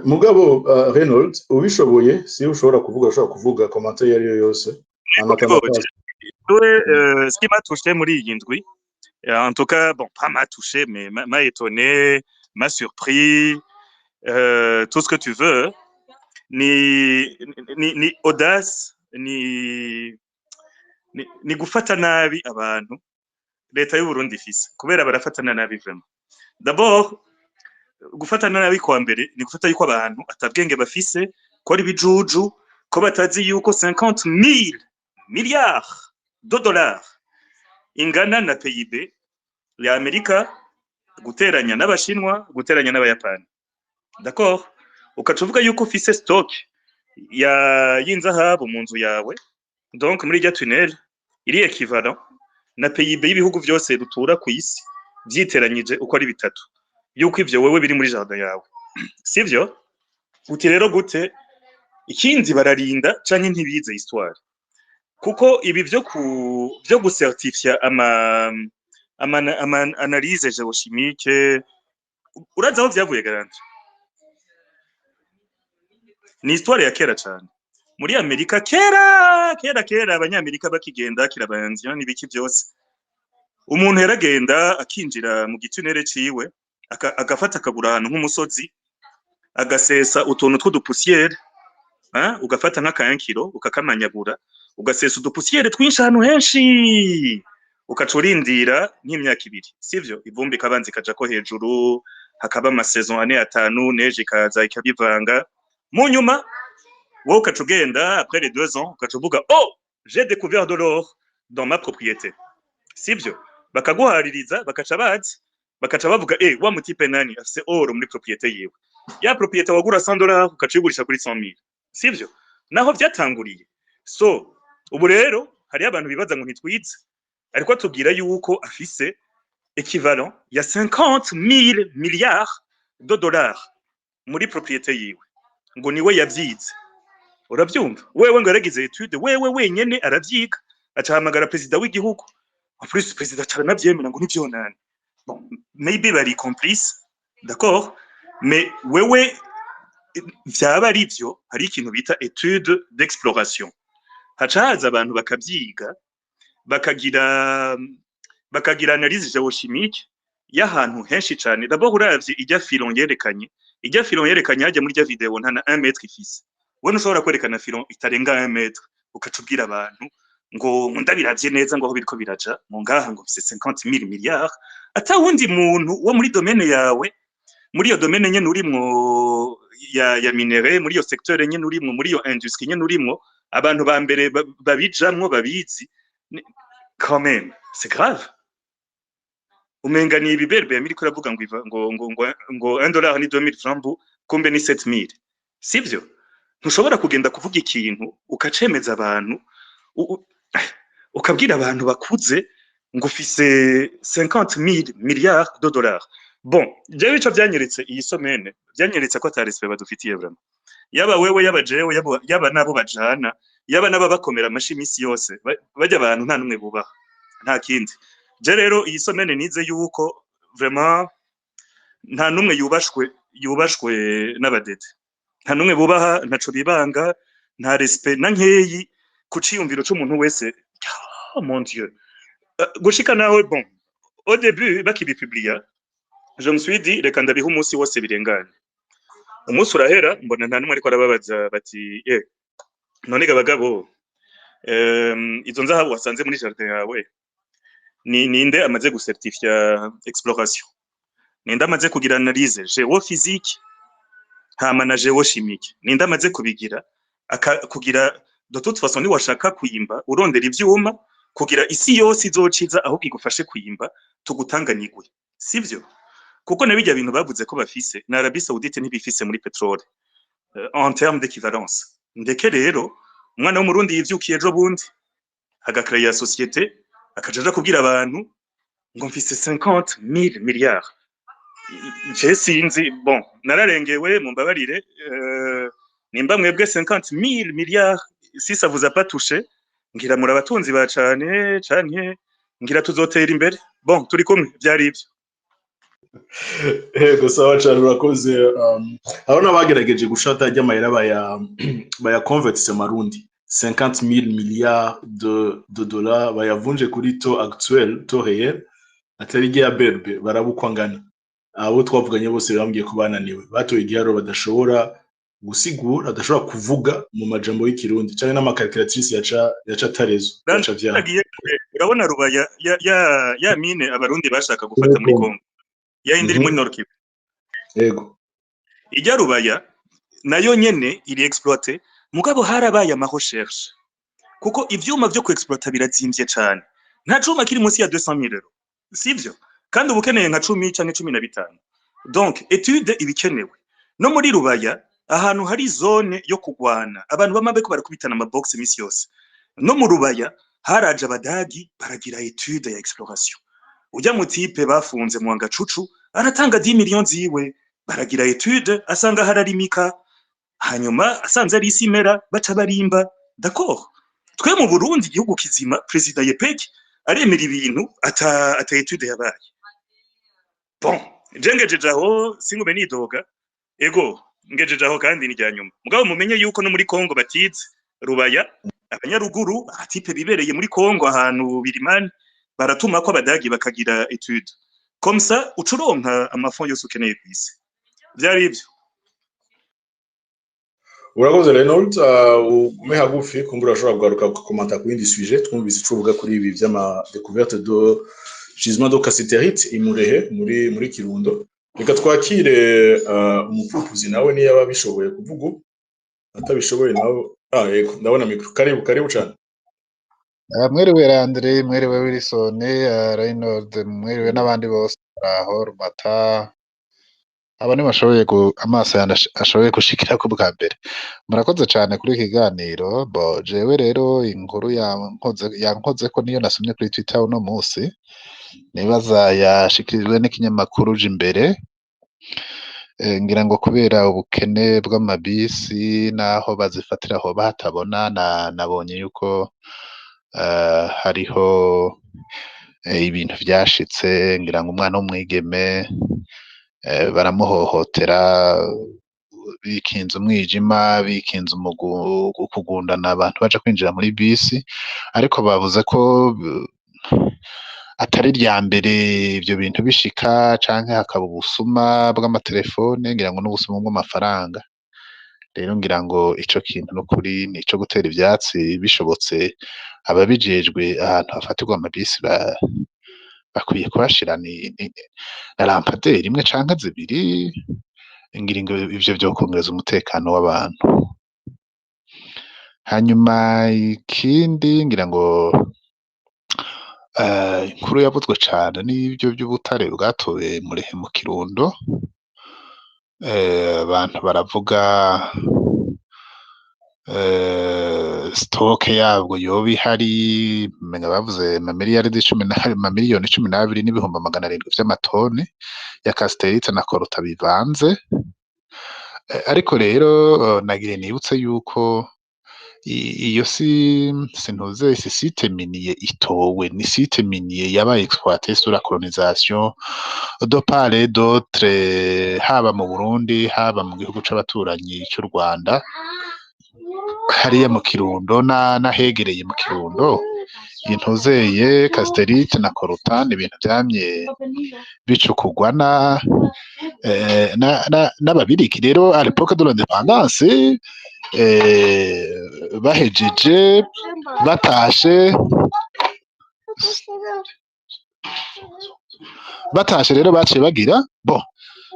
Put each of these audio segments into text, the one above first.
Mugabo Reynolds, ubishoboye, si ushobora kuvuga, ushobora kuvuga commentaire iyo ari yo yose en attendant. Ce qui m'a touché muri iyi ndwi, en tout cas, bon, pas m'a touché, mais m'a étonné, m'a surpris, tout ce que tu veux, ni audace, ni gufata nabi abantu leta y'u Burundi ifise, kubera barafatana nabi vraiment. D'abord, gufatana nabi kwa mbere ni gufata yuko abantu atabwenge bafise, ko ari bijuju, ko batazi yuko 50 mille milliards de dollars ingana na PIB ya Amerika guteranya n'Abashinwa, guteranya n'Abayapani, d'accord? Ukaca uvuga yuko ufise stock ya y'inzahabu mu nzu yawe, donc muri irya tunnel, iri équivalent na PIB y'ibihugu vyose rutura ku isi vyiteranyije uko ari bitatu, yuko ivyo wewe biri muri jardin yawe, sivyo? Uti rero gute? Ikindi, bararinda canke ntibize histoire, kuko ibi vyo gucertifia ama analyse géochimique, urazi aho vyavuye? Garanti ni histoire ya kera cane muri Amerika, kera kera kera, Abanyamerika bakigenda kirabanzira n'ibiki byose. Umuntu yaragenda akinjira mu gitunere ciwe, agafata, akagura ahantu nk'umusozi, agasesa utuntu tw'udupoussière, hein, ugafata nk'akayankiro ukakamanyagura, ugasesa udupoussière twinshi ahantu henshi, ukaca urindira nk'imyaka 2, sivyo? Ivumbi ikabanza ikajako hejuru, hakaba amasaison ane, atanu, neige ikaza ikabivanga. Mu nyuma wowe ukaca ugenda après les 2 ans, ukaca uvuga: "Oh, j'ai découvert de l'or dans ma propriété", sivyo? Bakaguhaririza, bakaca bazi, bakaca bavuga: "Eh, wa mutipe nani afise or muri propriété yiwe?" Ya propriété wagura $100, ukaca uyigurisha kuri 100 000, sivyo? Naho vyatanguriye. So ubu rero hariyo abantu bibaza ngo ntitwize, ariko atubwira yuko afise équivalent ya 50 mille milliards de dollars muri propriété yiwe, ngo niwe yavyize. Uravyumva wewe, ngo yaragize étude wewe wenyene, aravyiga, acahamagara perezida w'igihugu. En plus perezida acaranavyemera ngo nivyo nani. Bon, maybe bari complice, d'accord, mais wewe vyaba ari vyo, hari ikintu bita étude d'exploration, haca haza abantu bakavyiga, bakagira analyse géochimique y'ahantu henshi cane. D'abord uravye irya filon yerekanye, irya filon yerekanye hajya muri irya vidéo, nta na 1 mètre ifise. Wewe ntushobora kwerekana filon itarenga 1 mètre, ukaca ubwira abantu ngo ndabiravye neza, ngo aho biriko biraja mu ngaha, ngo mfise 50 mille milliards, ata wundi muntu wo muri domaine yawe, muri iyo domaine nyene urimwo ya minerai, muri iyo secteur nyene urimwo, muri iyo industrie nyene urimwo, abantu ba mbere babijamwo babizi. Quand même, c'est grave. Umenga ni ibiberbe yamiri iravuga ngo iva ngo $1 ni 2000 francs bu, kumbe ni 7000, sivyo? Ntushobora kugenda kuvuga ikintu ukacemeza abantu, ukabwira abantu bakuze ngo ufise 50 mille milliards de dollars. Bon, jewe ico vyanyeretse iyi semaine, vyanyeretse ko ata respect badufitiye vraiment, yaba wewe, yaba jewe, yaba nabo bajana, yaba n'ababakomera amashi imisi yose. Barya abantu nta numwe bubaha, nta kindi. Je rero iyi semaine nize yuko vraiment nta numwe yubashwe n'abadede, nta numwe bubaha, ntaco bibanga, nta respect na nkeyi ku ciyumviro c'umuntu wese. Oh mon Dieu. Gushika nawe, bon, au début bakibipublia, je me suis dit: "Reka ndabiha umunsi wose birengane." Umunsi urahera, mbona nta numwe ariko arababaza bati: "Eh, none ga bagabo, izo nzahabu wasanze muri jardin yawe, ni ninde amaze gucertifia exploration? Ninde amaze kugira analyse géophysique hama na géochimique? Ninde amaze kubigira?" Aka, kugira de toute façon niwashaka kuyimba urondera ivyuma, kugira isi yose izociza ahubwo igufashe kuyimba, tugutanganirwe, sivyo? Kuko na bijya bintu bavuze ko bafise na Arabie Saoudite ntibifise muri pétrole, en termes d'équivalence. Ndeke rero umwana w'Umurundi yivyukiye ejo bundi agacréa société, akaja aja kubwira abantu ngo mfise 50 mille milliards. Je sinzi, bon, nararengewe, mumbabarire. Nimba mwebwe 50 mille milliards, si ça vous a pas touché, ngira muri abatunzi ba cane, canke ngira tuzotera imbere. Bon, turi kumwe, vyari ivyo. Yego, sawa cyane, urakoze. Hariho n'abagerageje gushata ry'amahera baya convertise marundi, 50 000 milliards de dollars, bayavunje kuri taux actuel, taux réel, atari rya BRB, baraba uko angana. Abo twavuganye bose bambwiye ko bananiwe, batoye igiharuro badashobora gusigura, badashobora kuvuga mu majambo y'Ikirundi, canke n'ama calculatrice yaca atarezo, yaca vyanga. Nagiye kure, urabona Rubaya ya mine Abarundi bashaka gufata muri Kongo, ya yindi iri muri Nord Kivu. Ijya Rubaya nayo nyene iri exploité, mugabo harabaye ama recherche, kuko ivyuma vyo ku exploiter birazimvye cane. Nta cuma kiri munsi ya 200 000 euros, sivyo? Kandi uba ukeneye nka 10 canke 15. Donc étude ibikenewe. No muri Rubaya, ahantu hari zone yo kugwana, abantu bama bariko barakubitana ama box imisi yose, no mu Rubaya haraje Abadagi baragira étude ya exploration. Ujya mu type bafunze mu Wangacucu aratanga 10 millions ziwe, baragira étude, asanga hararimika, hanyuma asanze ari isi imera, baca barimba. D'accord, twe mu Burundi, igihugu kizima, président Yepeki aremera ibintu ata étude yabaye. Bon, je ngejeje aho, singume nidoga. Ego, ngejeje aho kandi ni rya nyuma. Mugabo mumenye yuko no muri Kongo batize Rubaya, abanyaruguru, aba type bibereye muri Kongo ahantu birimani, baratuma ko Abadagi bakagira étude. Comme ça ucuronka ama fonds yose ukeneye kw'isi. Vyari ivyo. Urakoze Reynold, ugume hagufi, kumbura urashobora kugaruka gukomanta ku yindi sujet. Twumvise ico uvuga kuri ibi vy'ama découverte de gisement de cassitérite imurehe muri Kirundo. Reka twakire umupupuzi nawe niyo aba abishoboye kuvuga ubu, atabishoboye nawe. Ah, yego, ndabona micro. Karibu, karibu cane. Mwiriwe Landry, mwiriwe Wilson, Reynold, mwiriwe n'abandi bose aho Rumata. Aba ntibashoboye amaso yanje ashoboye gushikirako bwa mbere. Murakoze cane kuri iki kiganiro. Bo jewe rero inkuru yankozeko niyo nasomye kuri Twitter uno musi, nibaza yashikirijwe n'ikinyamakuru Jimbere. Ngira ngo kubera ubukene bw'amabisi n'aho bazifatira hoba hatabona, nabonye yuko hariho ibintu vyashitse, ngira ngo umwana w'umwigeme baramuhohotera bikinze umwijima, bikinze ukugundana abantu baja kwinjira muri bisi, ariko bavuze ko atari irya mbere ivyo bintu bishika, canke hakaba ubusuma bw'amatelefone, ngira ngo n'ubusuma bw'amafaranga. Rero ngira ngo ico kintu nukuri nico gutera ivyatsi, bishobotse ababijejwe ahantu hafatirwa amabisi bakwiye kuhashira na lampadaire imwe canke zibiri, ngira ngo ivyo vyokongereza umutekano w'abantu. Hanyuma ikindi, ngira ngo inkuru yavuzwe cane n'ivyo vy'ubutare bwatowe Murehe mu Kirundo, abantu baravuga stock yabwo yoba ihari, umenga bavuze amamiliyaridi cumi na amamiliyoni 12,700 vy'amatoni ya cassitérite na coltan bivanze. Ariko rero nagire nibutse yuko iyo si sintuze si site minier itowe, ni site minier yabaye exploité sous la colonisation de part et d'autre, haba mu Burundi, haba mu gihugu c'abaturanyi c'u Rwanda. Hariya mu Kirundo n'ahegereye mu Kirundo, intuzeye cassitérite na coltan, ibintu vyamye bicukurwa na n'Ababirigi. Rero à l'époque de l'indépendance, bahejeje batashe rero baciye bagira bon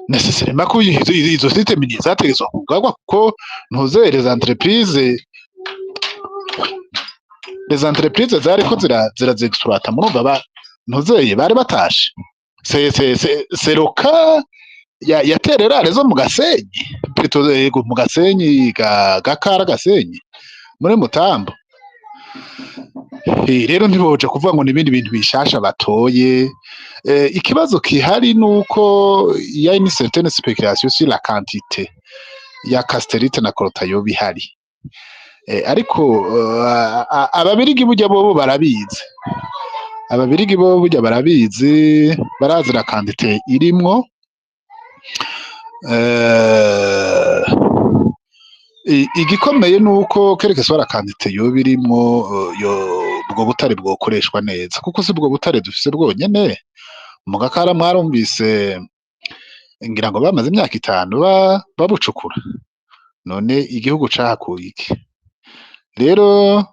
nécessairement ko izo site minier zategetswe kugarwa, kuko ntuzeye les entreprises zariko zirazi exploita. Murumva ba ntuzeye bari batashe, c'est le cas ya terres rares zo mu Gasenyi, plutôt yego mu Gasenyi Gakara, Gasenyi muri Mutambo. Rero ntiboja kuvuga ngo n'ibindi bintu bishasha batoye. Ikibazo kihari nuko il y a une certaine spéculation sur la quantité ya cassitérite na coltan yoba ihari. Ariko Ababirigi burya bobo barabizi, Ababirigi bobo burya barabizi, barazi la quantité irimwo. Igikomeye nuko quelque soit la quantité yoba irimwo, yo ubwo butare bwokoreshwa neza, kuko si ubwo butare dufise bwonyene. Mu Gakara mwarumvise, ngira ngo bamaze imyaka 5 babucukura. None igihugu cahakuye iki? Rero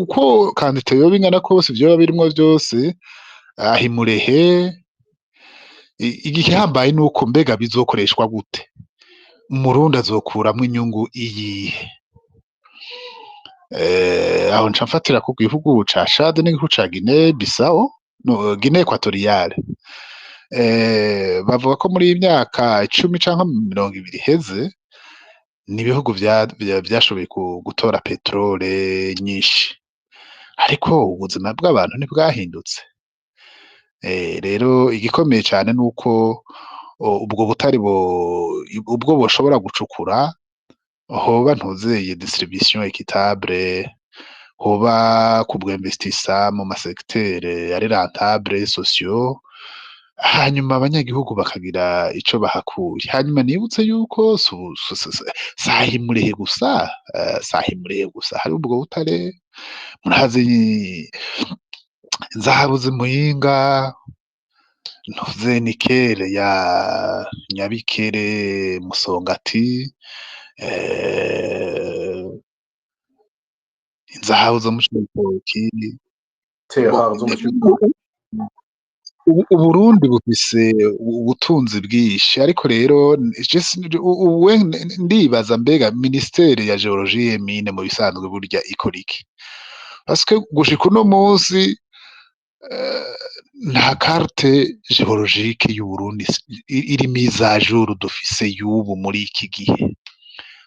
uko quantité yoba ingana kose, ivyoba birimwo vyose aho imurehe, igihambaye nuko mbega bizokoreshwa gute, Umurundi azokuramwo inyungu iyihe? Aho nca mfatira ku gihugu ca Chad n'igihugu ca Guinée Bissau, no, Guinée Equatoriale. Bavuga ko muri iyi myaka 10 canke 20 iheze, ni ibihugu vyashoboye gutora pétrole nyinshi, ariko ubuzima bw'abantu ntibwahindutse. Rero igikomeye cane nuko ubwo butare ubwo boshobora gucukura, hoba ntuzeye distribution équitable, hoba kubwinvestisa mu ma secteur ari rentable sociaux, hanyuma abanyagihugu bakagira ico bahakuye. Hanyuma nibutse yuko sahimurehe gusa, sahimurehe gusa hari ubwo butare. Murazi inzahabu z'Imuyinga, ntuze nickel ya Nyabikere, Musongati, inzahabu zo mu Cibitoki. Terre zo mu Cibitoke. Uburundi bufise ubutunzi bwinshi, ariko rero uwe ndibaza mbega ministère ya géologie et mines mu bisanzwe burya ikora iki? Parce que gushika uno munsi nta carte géologique y'Uburundi iri mise à jour dufise y'ubu. Muri iki gihe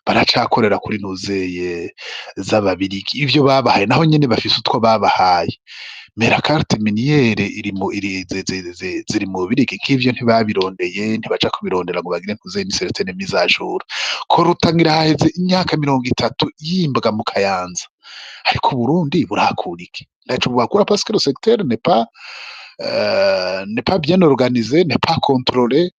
baracakorera kuri ntuzeye z'Ababirigi, ivyo babahaye, naho nyene bafise utwo babahaye. Mais la carte minière iri mu iri ziri mu Bubirigi. Nk'ivyo ntibabirondeye, ntibaja kubirondera ngo bagire ntuzeye ni certaine mise à jour. Korutangira haheze imyaka 30 yimbwa mu Kayanza, ariko Burundi burakura iki? Ntaco bubakura, parce que le secteur n'est pas bien organisé, n'est pas contrôlé.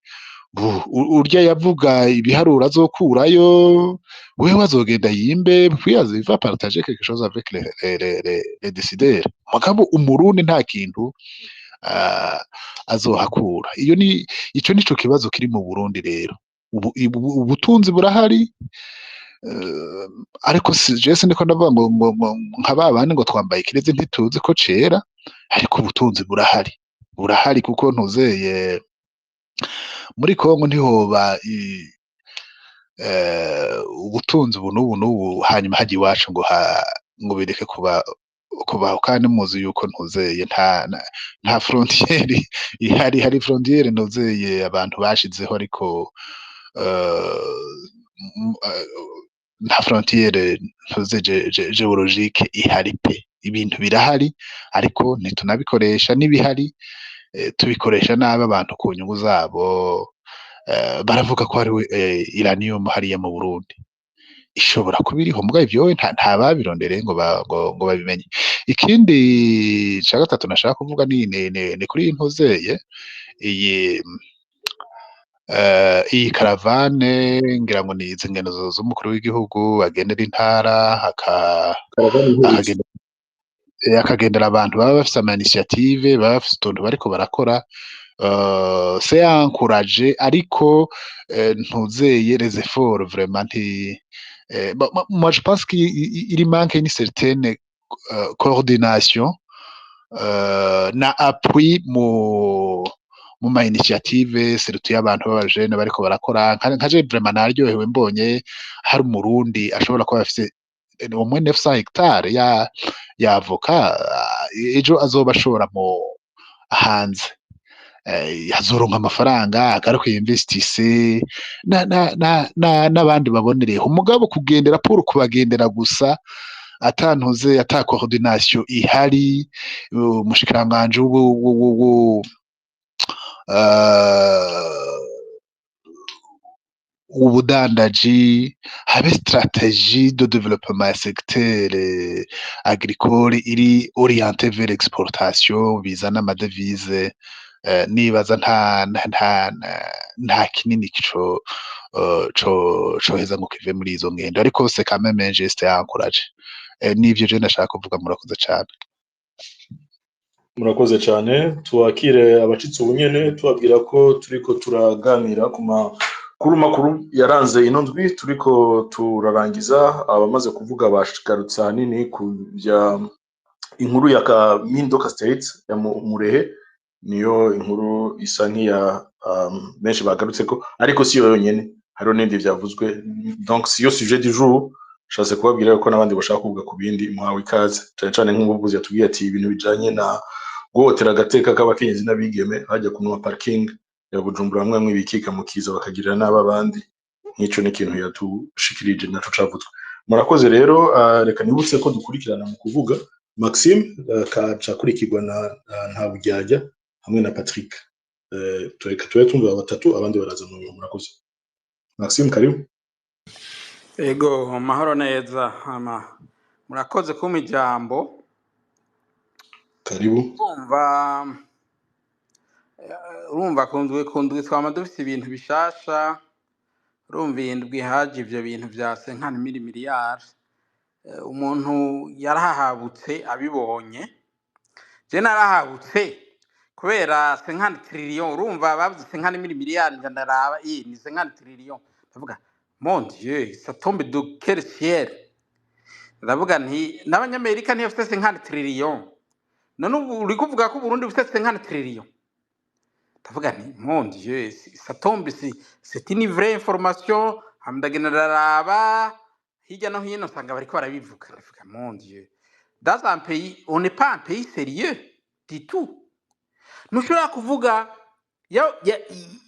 Urya yavuga ibiharuro azokurayo, wewe azogenda yimbe, puis il va partager quelque chose avec les décideurs. Mugabo Umurundi nta kintu azohakura. Iyo ni ico nico kibazo kiri mu Burundi. Rero ubutunzi burahari, ariko si je sindiko ndavuga ngo nka ba bandi ngo twambaye ikirezi ntituzi ko cera, ariko ubutunzi burahari, burahari, kuko ntuzeye muri Kongo ntihoba ubutunzi ubu n'ubu n'ubu, hanyuma hajya iwacu ngo bireke kuba kubaho. Kandi muzi yuko ntuzeye nta frontière ihari. Hari frontière ntuzeye abantu bashizeho, ariko nta frontière ntuze géologique ihari pe. Ibintu birahari, ariko ntitunabikoresha, n'ibihari tubikoresha nabi, abantu ku nyungu zabo. Baravuga ko hariho uranium hariya mu Burundi, ishobora kuba iriho, mugabo ivyo nta babirondereye ngo babimenye. Ikindi ca gatatu nashaka kuvuga ni kuri iyi ntuzeye iyi caravane, ngira ngo ni izi ngendo z'umukuru w'igihugu agendera intara Caravane ihurizo. Akagendera abantu baba bafise ama initiative, baba bafise utuntu bariko barakora. C'est encouragé, ariko ntuzeye les efforts vraiment nti bon, moi je pense qu'il il manque une certaine coordination na appui mu ma initiative, surtout y'abantu b'abajene bariko barakora. Nka je vraiment naryohewe mbonye hari Umurundi ashobora kuba afise au moins 900 hectares ya avoka, ejo azoba ashora mu hanze, azoronka amafaranga, agaruke yinvestise n'abandi babonereho. Umugabo kugendera pour kubagendera gusa, atantuze ata coordination ihari, umushikiranganji ubudandaji, habe stratégie de développement ya secteur agricole iri orienté vers l'exportation, bizana ama devises. Nibaza nta kinini co coheza ngo kive muri izo ngendo, ariko c'est quand même un geste à encourager. Nivyo je ndashaka kuvuga. Murakoze cane. Murakoze cyane. Twakire abacitse ubunyene, tubabwira ko turiko turaganira ku makuru makuru yaranze ino ndwi turiko turarangiza. Abamaze kuvuga bashigarutse ahanini ku bya inkuru ya Kamindo State ya Murehe, niyo inkuru isa nk'iya benshi bagarutseko, ariko si yo yonyene, hariho n'ibindi vyavuzwe. Donc siyo sujet du jour. Nshatse kubabwira ko n'abandi bashaka kuvuga ku bindi muhawe ikaze, cane cane nk'umuvuzi yatubwiye ati ibintu bijanye na guhotera agateka k'abakenyezi n'abigeme bajya kunywa parking ya Bujumbura, bamwe bamwe bikika mu kiza bakagirira nabi abandi. Nk'ico ni ikintu yatushikirije naco cavuzwe. Murakoze rero. Reka nibutse ko dukurikirana mu kuvuga. Maxime kaca akurikirwa na Ntaburyarya hamwe na Patrick. Tureka tube tumva batatu, abandi baraza mu nyuma. Murakoze. Maxime, karibu. Ego, mahoro neza. Hama murakoze kumpa ijambo. Karibu. Urumva kundwi twama dufise ibintu bishasha. Urumva iyi ndwi haje ivyo bintu vya 50 mille miliyari. Umuntu yarahahabutse abibonye. Je narahabutse kubera 50 trillions. Urumva bavuze 50 mille miliyari, nja ndaraba iyi ni 50 trillions, ndavuga: "Mon Dieu, ça tombe de quel ciel?" Ndavuga nti n'Abanyamerika niyo bafite 50 trillions, none ubu uri kuvuga ko Uburundi bufite 50 trillions. Ndavuga nti: "Mon Dieu, ça tombe, si c'est une vraie information." Hama ndagenda ndaraba hirya no hino, nsanga bariko barabivuga. Ndavuga: "Mon Dieu, dans un pays, on n'est pas un pays sérieux du tout." Ntushobora kuvuga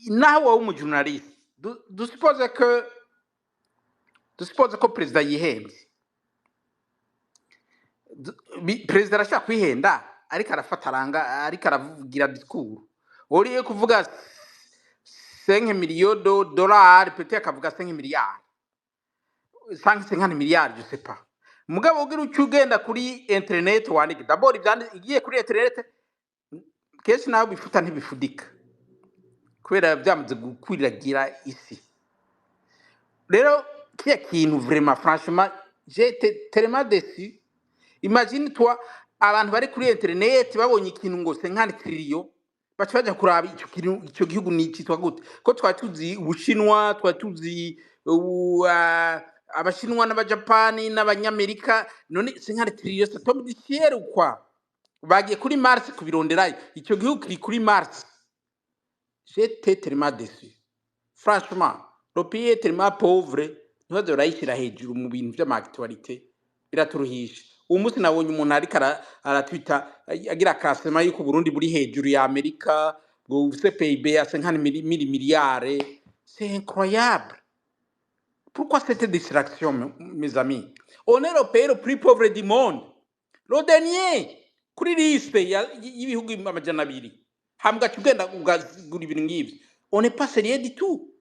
naho wowe umujournaliste, dusuppose ko perezida yihenze. Perezida arashobora kwihenda, ariko arafata aranga, ariko aravugira discours uriye kuvuga 5 millions de dollars, peut-être akavuga 5 milliards, 550 milliards, je sais pas. Mugabo ugira uca ugenda kuri internet wandike d'abord ivyandi igiye kuri internet, kenshi nawe bifuta ntibifudika kubera byamaze gukwiragira isi. Rero kiriya kintu, vraiment, franchement, j'ai été tellement déçu. Imagine toi abantu bari kuri internet babonye ikintu ngo 50 trillions, baca baja kuraba ico kintu, ico gihugu ni citwa gute, ko twari tuzi Ubushinwa, twari tuzi Abashinwa n'Abajapani n'Abanyamerika. None 50 trillions, ça tombe du ciel ou quoi? Bagiye kuri Mars kubironderayo? Ico gihugu kiri kuri Mars? J'étais tellement déçu, franchement. Le pays est tellement pauvre, ntibaze barayishyira hejuru mu bintu vy'ama actualité, biraturuhisha. Uwo munsi nabonye umuntu ariko aratwita agira kasema yuko Burundi buri hejuru ya Amerika, ngo bufise PIB ya 50 mille milliards. C'est incroyable. Pourquoi cette distraction, mes amis? On est le pays le plus pauvre du monde, le dernier kuri liste y'ibihugu 200. Hama ugaca ugenda ugagura ibintu nk'ivyo. On n'est pas sérieux du tout.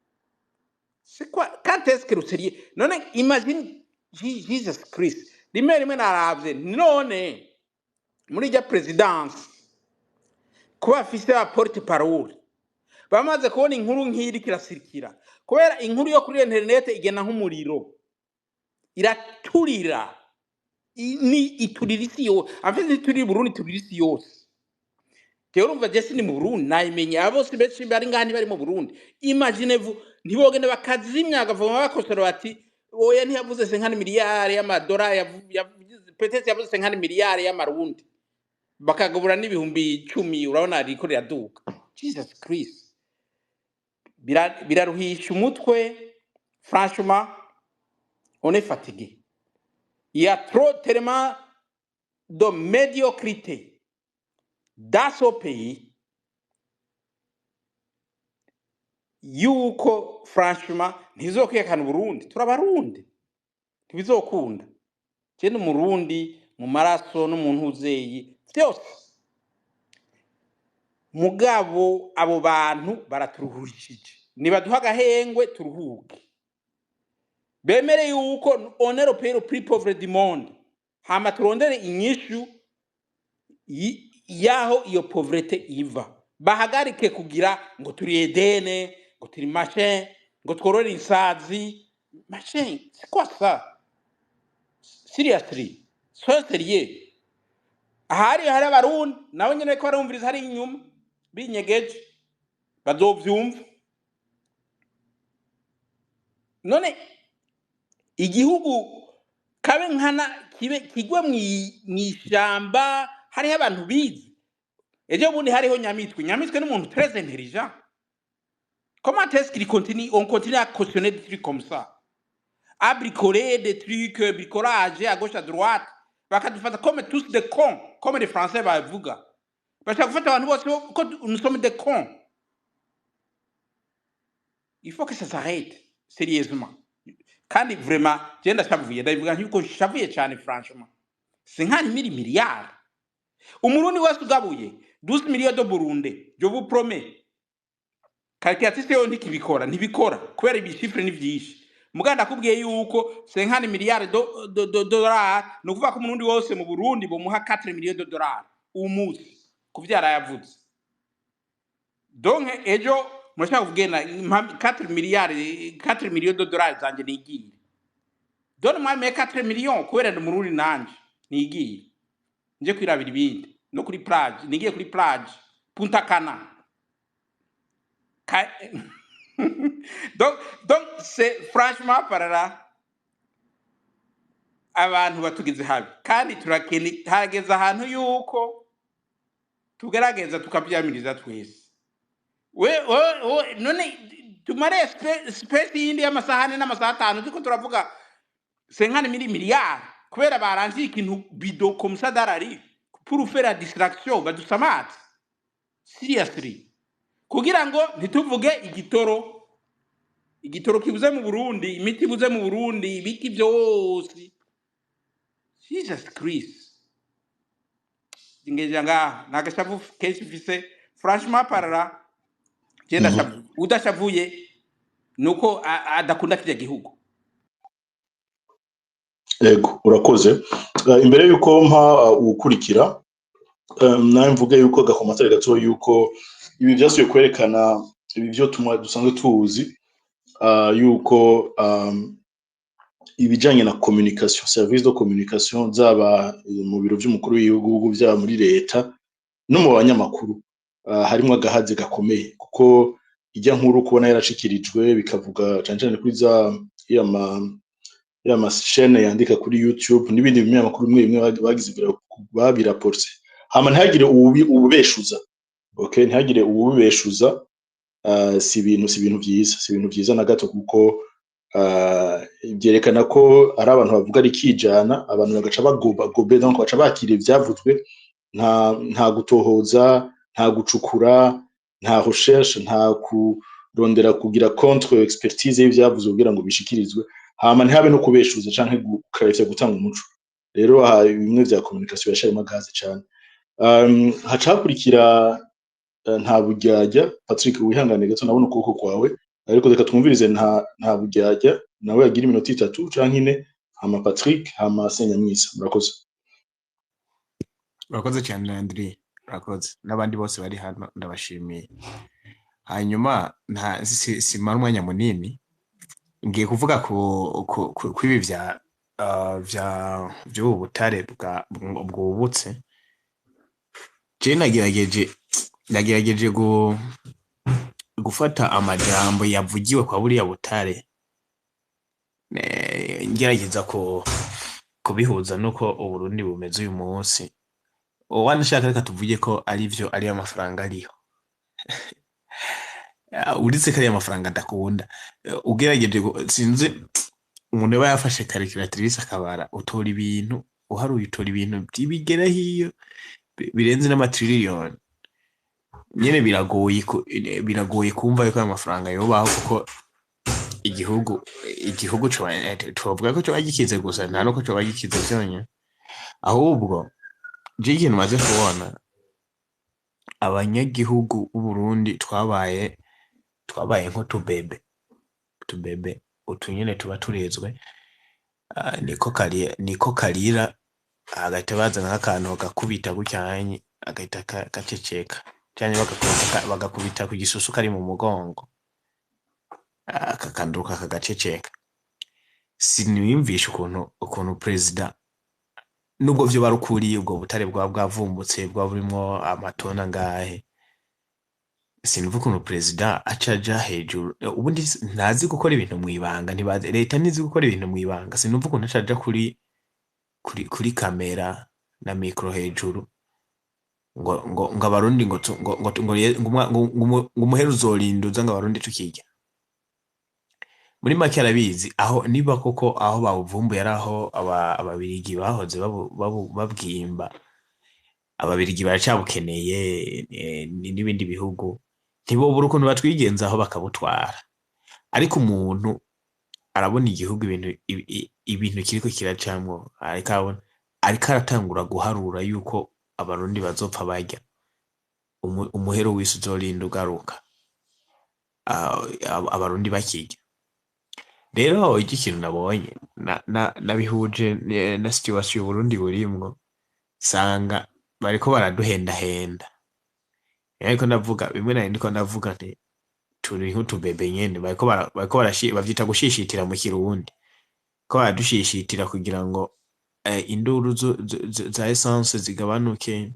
C'est quoi? Quand est-ce que le sérieux? None imagine, Jesus Christ, rimwe rimwe naravye none muri rya présidence kuba afise ba porte parole bamaze kubona inkuru nk'iri irasirikira, kubera inkuru yo kuri internet igenda nk'umuriro, iraturira. Ni iturira isi yose. En fait iturira Burundi, iturira isi yose. Jewe urumva je sindi mu Burundi, nayimenye abo bose benshi bari ngaha ntibari mu Burundi. Imagine vous, ntibogenda bakazimya agavoma, bakosora bati: "Oya, ntiyavuze 50 miliyari y'amadolari, peut-être yavuze 50 miliyari y'amarundi," bakagabura n'ibihumbi 10. Urabona ririko riraduka. Jesus Christ, biraruhisha umutwe. Franchement, on est fatigué. Il y a trop, tellement de médiocrité dans ce pays yuko franchement ntizokwihakana Uburundi. Turabarundi, ntibizokunda. Je ni Umurundi mu maraso no mu ntuzeyi vyose, mugabo abo bantu baraturuhurishije. Nibaduha agahengwe turuhuke, bemere yuko on est le pays le plus pauvre du monde, hama turondere inyishu yaho iyo pauvreté iva. Bahagarike kugira ngo turi edene, ngo turi machin, ngo tworore insazi, machin. C'est quoi ça? Seriously, soyez sérieux. Ahari hari Abarundi nabo nyene bariko barumviriza hari inyuma binyegeje, bazovyumva. None igihugu kabe nkana kibe kigwe mw'ishamba, hariho abantu bize. Ejo bundi hariho Nyamitwe. Nyamitwe n'umuntu très intelligent. Comment est-ce qu'il continue, on continue à cautionner des trucs comme ça, à bricoler des trucs, bricolage à gauche, à droite, bakadufata comme tous des cons, comme les Français bavuga? Bashaka gufata abantu bose ko nous sommes des cons. Il faut que ça s'arrête sérieusement. Kandi vraiment je ndashavuye, ndabivuga nk'uko nshavuye cyane. Franchement, 50 mille milliards, Umurundi wese ugabuye 12 millions de Burundi, je vous promets, calculatrice yo ntikibikora, ntibikora kubera ibi chiffres ni vyinshi. Muganda ndakubwiye yuko 50 milliards de dollars, ni ukuvuga ko Umurundi wose mu Burundi bomuha 4 millions de dollars umunsi kuvyara yavuze. Donc ejo murashaka kugenda 4 milliards, 4 millions de dollars zanje nigire. Donne-moi mes 4 millions kubera ndi Murundi, nanje nigire nje kwirabira ibindi no kuri plage, nigiye kuri plage Punta Cana. Donc c'est franchement parara, abantu batugize habi kandi turakene. Harageze ahantu yuko tugerageza tukavyamiriza twese. We none tumare space yindi y'amasahani n'amasaha 5 turiko turavuga 50 mille milliards kubera barangiye ikintu bidon comme ça darari pour faire la distraction, badusamate seriously kugira ngo ntituvuge igitoro, igitoro kibuze mu Burundi, imiti ibuze mu Burundi, ibiki byose. Jesus Christ! Ngeja ngaha nagashavu kenshi mfise. Franchement parara, je ndashavuye. Udashavuye nuko adakunda kirya gihugu. Ego, urakoze. Imbere yuko mpa uwukurikira, nawe mvuge yuko ga commentaire gato yuko ibi vyasubiye kwerekana ibi vyo tumwa dusanzwe tuzi, yuko ibijanye na communication, service de communication, zaba mu biro vy'umukuru w'igihugu, vyaba muri leta no mu banyamakuru, harimwo agahaze gakomeye, kuko ijya nkuru kubona yarashikirijwe bikavuga cane cane kuri za ya ma chaîne yandika kuri YouTube n'ibindi binyamakuru bimwe bimwe bagize babiraporse, hama ntihagire uwubeshuza. Okay, ntihagire uwubeshuza. Si ibintu vyiza, si ibintu vyiza na gato, kuko vyerekana ko ari abantu bavuga rikijana, abantu bagaca bagoba gobe, donc baca bakira ivyavuzwe, nta gutohoza, nta gucukura, nta recherche, nta kurondera kugira contre expertise y'ivyavuzwe kugira ngo bishikirizwe, hama ntihabe no kubeshuza canke gukarefya gutanga umuco. Rero aha bimwe vya communication yasharimo agahaze cane. Haca hakurikira nta buryarya Patrick. Wihangane gato, nabona ukuboko kwawe, ariko reka twumvirize nta buryarya, nawe yagira iminota 3 canke 4, hama Patrick, hama Senyamwiza. Murakoze. Urakoze cyane Landry, urakoze n'abandi bose bari hano, ndabashimiye. Hanyuma nta simara umwanya munini, ngiye kuvuga ku ibi vya vy'ubu butare bwubutse. Je nagerageje gufata amajambo yavugiwe kwa buriya butare, ngerageza kubihuza nuko Uburundi bumeze uyu munsi. Wanashaka reka tuvuge ko arivyo, ariyo amafaranga ariho. Uretse ko ariyo amafaranga ndakunda. Ugerageje sinzi umuntu aba yafashe calculatrice akabara, utora ibintu uharuye, utora ibintu bigera hiyo birenze n'amatiriyoni nyene. Biragoye kumva yuko ayo mafaranga yobaho, kuko igihugu twovuga ko coba gikize gusa, nta nuko coba gikize vyonyene. Ahubwo je ikintu maze kubona, abanyagihugu b'Uburundi twabaye nk'utubebe, utubebe utu nyene tuba turezwe. Niko karira, agahita bazana nk'akantu gakubita gutyanye, agahita gaceceka. Canke bagakubita ku gisusu kari mu mugongo, akakanduka kagaceceka. Siniyumvisha ukuntu perezida, nubwo vyo barukuriye ubwo butare bwaba bwavumbutse, bwaba burimwo amatona ngahe, sinumva ukuntu perezida aca aja hejuru. Ubundi ntazi gukora ibintu mw'ibanga, ntibazi leta ntizi gukora ibintu mw'ibanga. Sinumva ukuntu aca aja kuri kamera na mikro hejuru ngo abarundi ngo tu- ngo ngo ngo ngo umwa- ngo ngo umu- ngo umuhera uzorinda uza ngo abarundi tukirya. Muri make arabizi aho niba koko aho bawuvumbuye ari aho ababirigi bahoze babwimba. Ababirigi baracabukeneye, n'ibindi bihugu ntibobura ukuntu batwigenzaho bakabutwara. Ariko umuntu arabona igihugu ibintu kiriko kiracamwo, ariko arabona, ariko aratangura guharura yuko abarundi bazopfa barya umuhero w'isi uzorinda ugaruka, abarundi bakirya. Rero iki kintu nabonye nabihuje na situation Burundi burimwo, sanga bariko baraduhendahenda. Ariko ndavuga bimwe nari ndiko ndavuga nti turi nk'utubebe nyene, bariko bavyita gushishitira mu kirundi, ko baradushishitira kugira ngo induru za essence zigabanuke,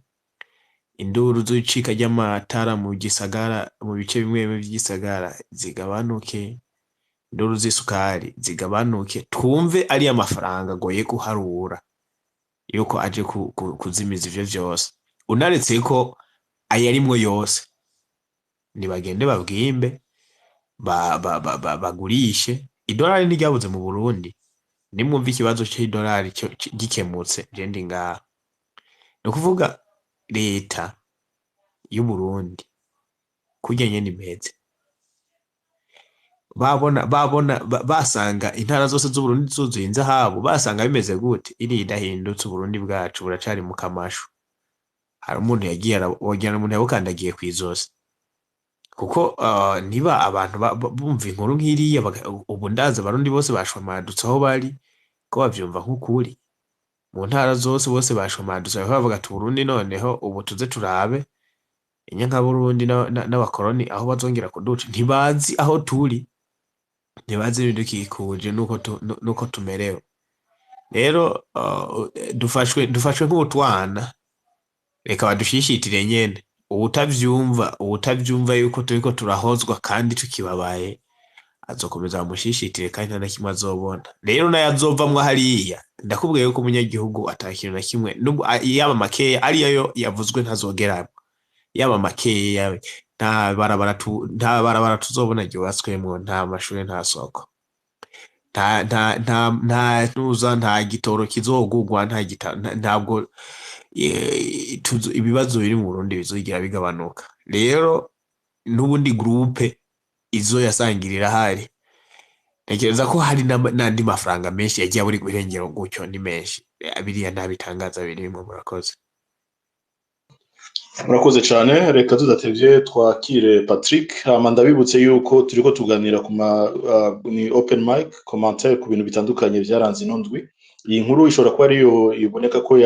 induru z'icika ry'amatara mu gisagara, mu bice bimwe bimwe vy'igisagara zigabanuke, induru z'isukari zigabanuke, twumve ari amafaranga agoye guharura yuko aje kuzimiza ivyo vyose. Unaretse ko ayarimwo yose, nibagende babwimbe, bagurishe. Idolari ntiryabuze mu Burundi. Nimwumva ikibazo c'idolari gikemutse, je ndi ngaha. Ni ukuvuga leta y'u Burundi kurya nyene imeze, babona basanga intara zose z'Uburundi zuzuye inzahabu, basanga bimeze gute? Iri idahindutse Uburundi bwacu buracari mu kamashu. Hari umuntu yagiye wogira umuntu yabukandagiye kw'izosi. Kuko niba abantu bumva inkuru nk'iriya, ubu ndazi abarundi bose bashomadutse aho bari, ko bavyumva nk'ukuri. Mu ntara zose bose bashomadutse, bariko bavuga ati Uburundi noneho ubu tuze turabe inyankaburundi n'abakoroni aho bazongera kuduca. Ntibazi aho turi, ntibazi ibidukikuje nuko tumerewe. Rero dufashwe nk'utwana, reka badushishitire nyene. Uwutavyumva yuko turiko turahozwa kandi tukibabaye, azokomeza bamushishitire kandi nta na kimwe azobona. Rero nayo azovamwo hariya, ndakubwiye yuko umunyagihugu ata kintu na kimwe, nubwo yaba makeya ariyo yo yavuzwe ntazogeramwo, yaba makeya, nta barabara tuzobona ryubatswemwo, nta mashure, nta soko, nta ntuza, nta gitoro kizogurwa, ntabwo ibibazo biri mu Burundi bizogira bigabanuka. Rero n'ubundi groupe izo yasangirira hari, ntekereza ko hari n'andi mafaranga menshi yagiye abura irengero gutyo, ni menshi. Biriya nta bitangaza birimwo. Murakoze. Murakoze cyane. Reka tudatevye twakire Patrick. Hama ndabibutse yuko turiko tuganira ku ma ni open mic commentaire ku bintu bitandukanye vyaranze ino ndwi. Iyi nkuru ishobora kuba ariyo iboneka ko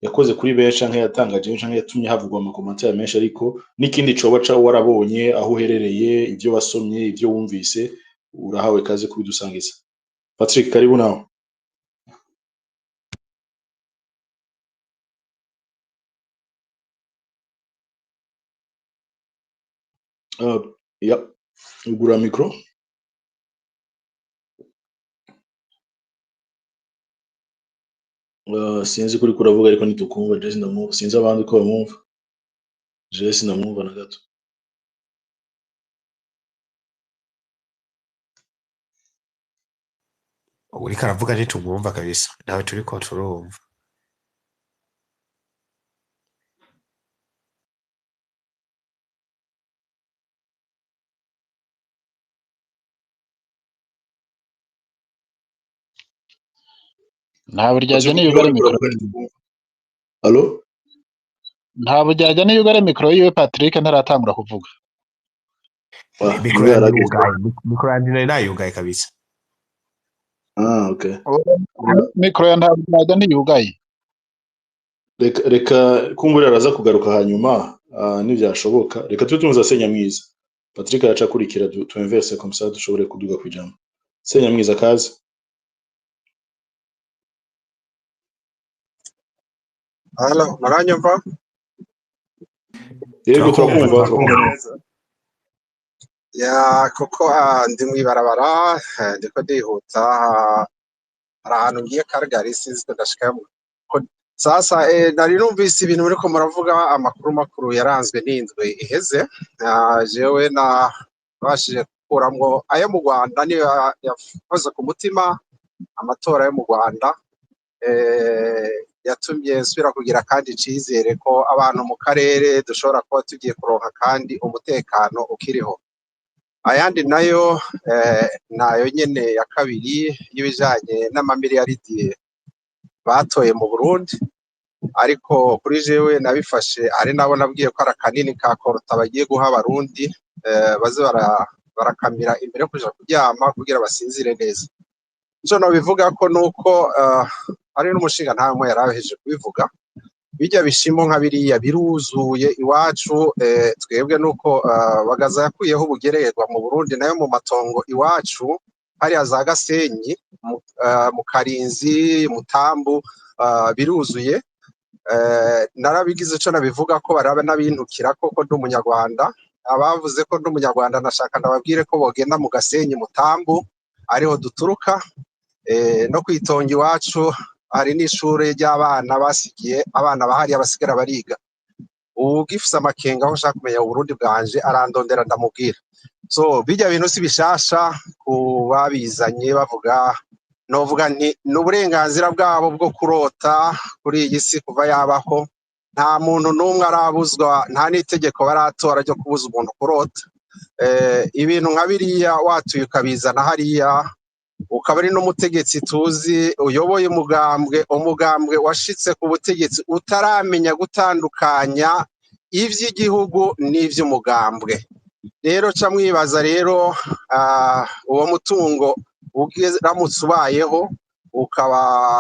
yakoze kuri benshi, canke yatangaje, canke yatumye havugwa ama commentaire menshi, ariko n'ikindi coba ca warabonye aho uherereye, ivyo wasomye, ivyo wumvise, urahawe kaze kubidusangiza. Patrick, karibu nawe. Ya, ugura micro. Sinzi kuri kuravuga ariko ntitukumva. Je sindamwumva, sinzi abandi ko bamwumva. Je sindamwumva na gato. Uriko aravuga ntitumwumva kabisa, nawe turiko turumva. Nta buryarya Patrick, niyo niba ugara uriko mikoro. uravuga ntitukumva. Allo? Nta buryarya niyo ugara mikoro yiwe, Patrick ntaratangura kuvuga. Mikoro Niwe yanje yarageze. yugaye, mikoro yanje nari nayugaye kabisa. Ah, okay. Mikoro ya nta buryarya ntiyugaye. Reka kumbura araza kugaruka hanyuma. Nivyashoboka reka tube tumuza Senyamwiza. Patrick araca akurikira, tu inverse comme ça dushobore kuduga kwijambo. Senyamwiza, kaze. Halo, muranyumva? Yego. Turakumva. Turakumva. Turakumva neza. Ya, kuko ndi mw'ibarabara, ndiko ndihuta, hari ahantu ngiye Calgary, sinzi ko ndashikayo. Sasa nari numvise ibintu muriko muravuga, amakuru makuru yaranzwe n'indwi iheze. Jewe nabashije gukuramwo ayo mu Rwanda niyo yakoze ku mutima, amatora yo mu Rwanda yatumye nsubira kugira kandi icizere ko abantu mu karere dushobora kuba tugiye kuronka kandi umutekano ukiriho. Ayandi nayo nayo nyene ya kabiri y'ibijanye n'amamiliyaridi batoye mu Burundi, ariko kuri jewe nabifashe ari nabo nabwiye ko ari akanini ka koruta bagiye guha Abarundi, baze barakamira imbere yo kuja kuryama kugira basinzire neza. Ico nobivuga ko nuko ari n'umushinga ntamwe yarahejeje kubivuga, bijya bishimo nka biriya biruzuye iwacu, twebwe nuko Bagaza yakuyeho ubugererwa mu Burundi, nayo mu matongo iwacu hariya za Gasenyi, mu Karinzi, Mutambu, biruzuye. Narabigize ico nabivuga ko baraba n'abintukira ko ndi umunyarwanda. Abavuze ko ndi umunyarwanda nashaka ndababwire ko bogenda mu Gasenyi, Mutambu ariho duturuka, no kwitonga iwacu hari n'ishure ry'abana basigiye abana bahariya basigara bariga. Uwugifise amakenga aho ushaka kumenya Uburundi bwanje arandondera ndamubwira. So bijya bintu si bishasha ku babizanye bavuga, novuga nti ni uburenganzira bwabo bwo kurota kuri iyi si kuva yabaho. Nta muntu n'umwe arabuzwa, nta n'itegeko baratora ryo kubuza umuntu kurota. Ibintu nka biriya watuye ukabizana hariya, ukaba ari n'umutegetsi tuzi uyoboye umugambwe, umugambwe washitse ku butegetsi utaramenya gutandukanya ivy'igihugu n'ivy'umugambwe. Rero ca mwibaza rero, uwo mutungo uramutse ubayeho ukaba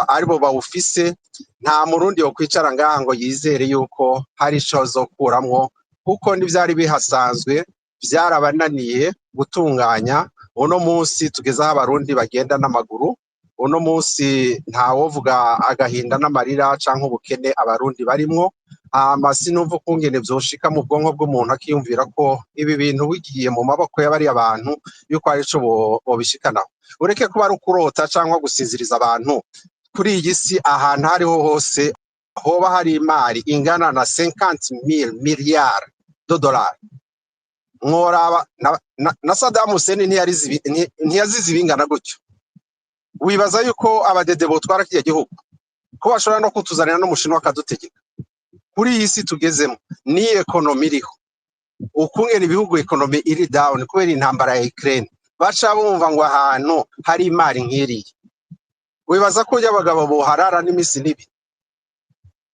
aribo bawufise, nta murundi yo kwicara ngaha ngo yizere yuko hari ico azokuramwo, kuko n'ivyari bihasanzwe vyarabananiye gutunganya. Uno munsi tugeze aho Abarundi bagenda n'amaguru, uno munsi ntawovuga agahinda n'amarira canke ubukene Abarundi barimwo. Hama sinumva ukungene vyoshika mu bwonko bw'umuntu akiyumvira ko ibi bintu bigiye mu maboko y'abariya bantu yuko hari ico bobishikanaho. Ureke kuba ari ukurota canke gusinziriza abantu, kuri iyi si ahantu hariho hose hoba hari imari ingana na 50,000 milliards de dollars. Mworaba na Saddam Hussein ntiyazize ibingana gutyo. Wibaza yuko abadede botwara kiriya gihugu ko bashobora no kutuzanira n'umushinwa akadutegeka? Kuri iyi si tugezemo ni economy iriho, ukungene ibihugu economy iri down kubera intambara ya Ukraine, baca bumva ngo ahantu hari imari nk'iriya. Wibaza ko abagabo boharara n'imisi nibi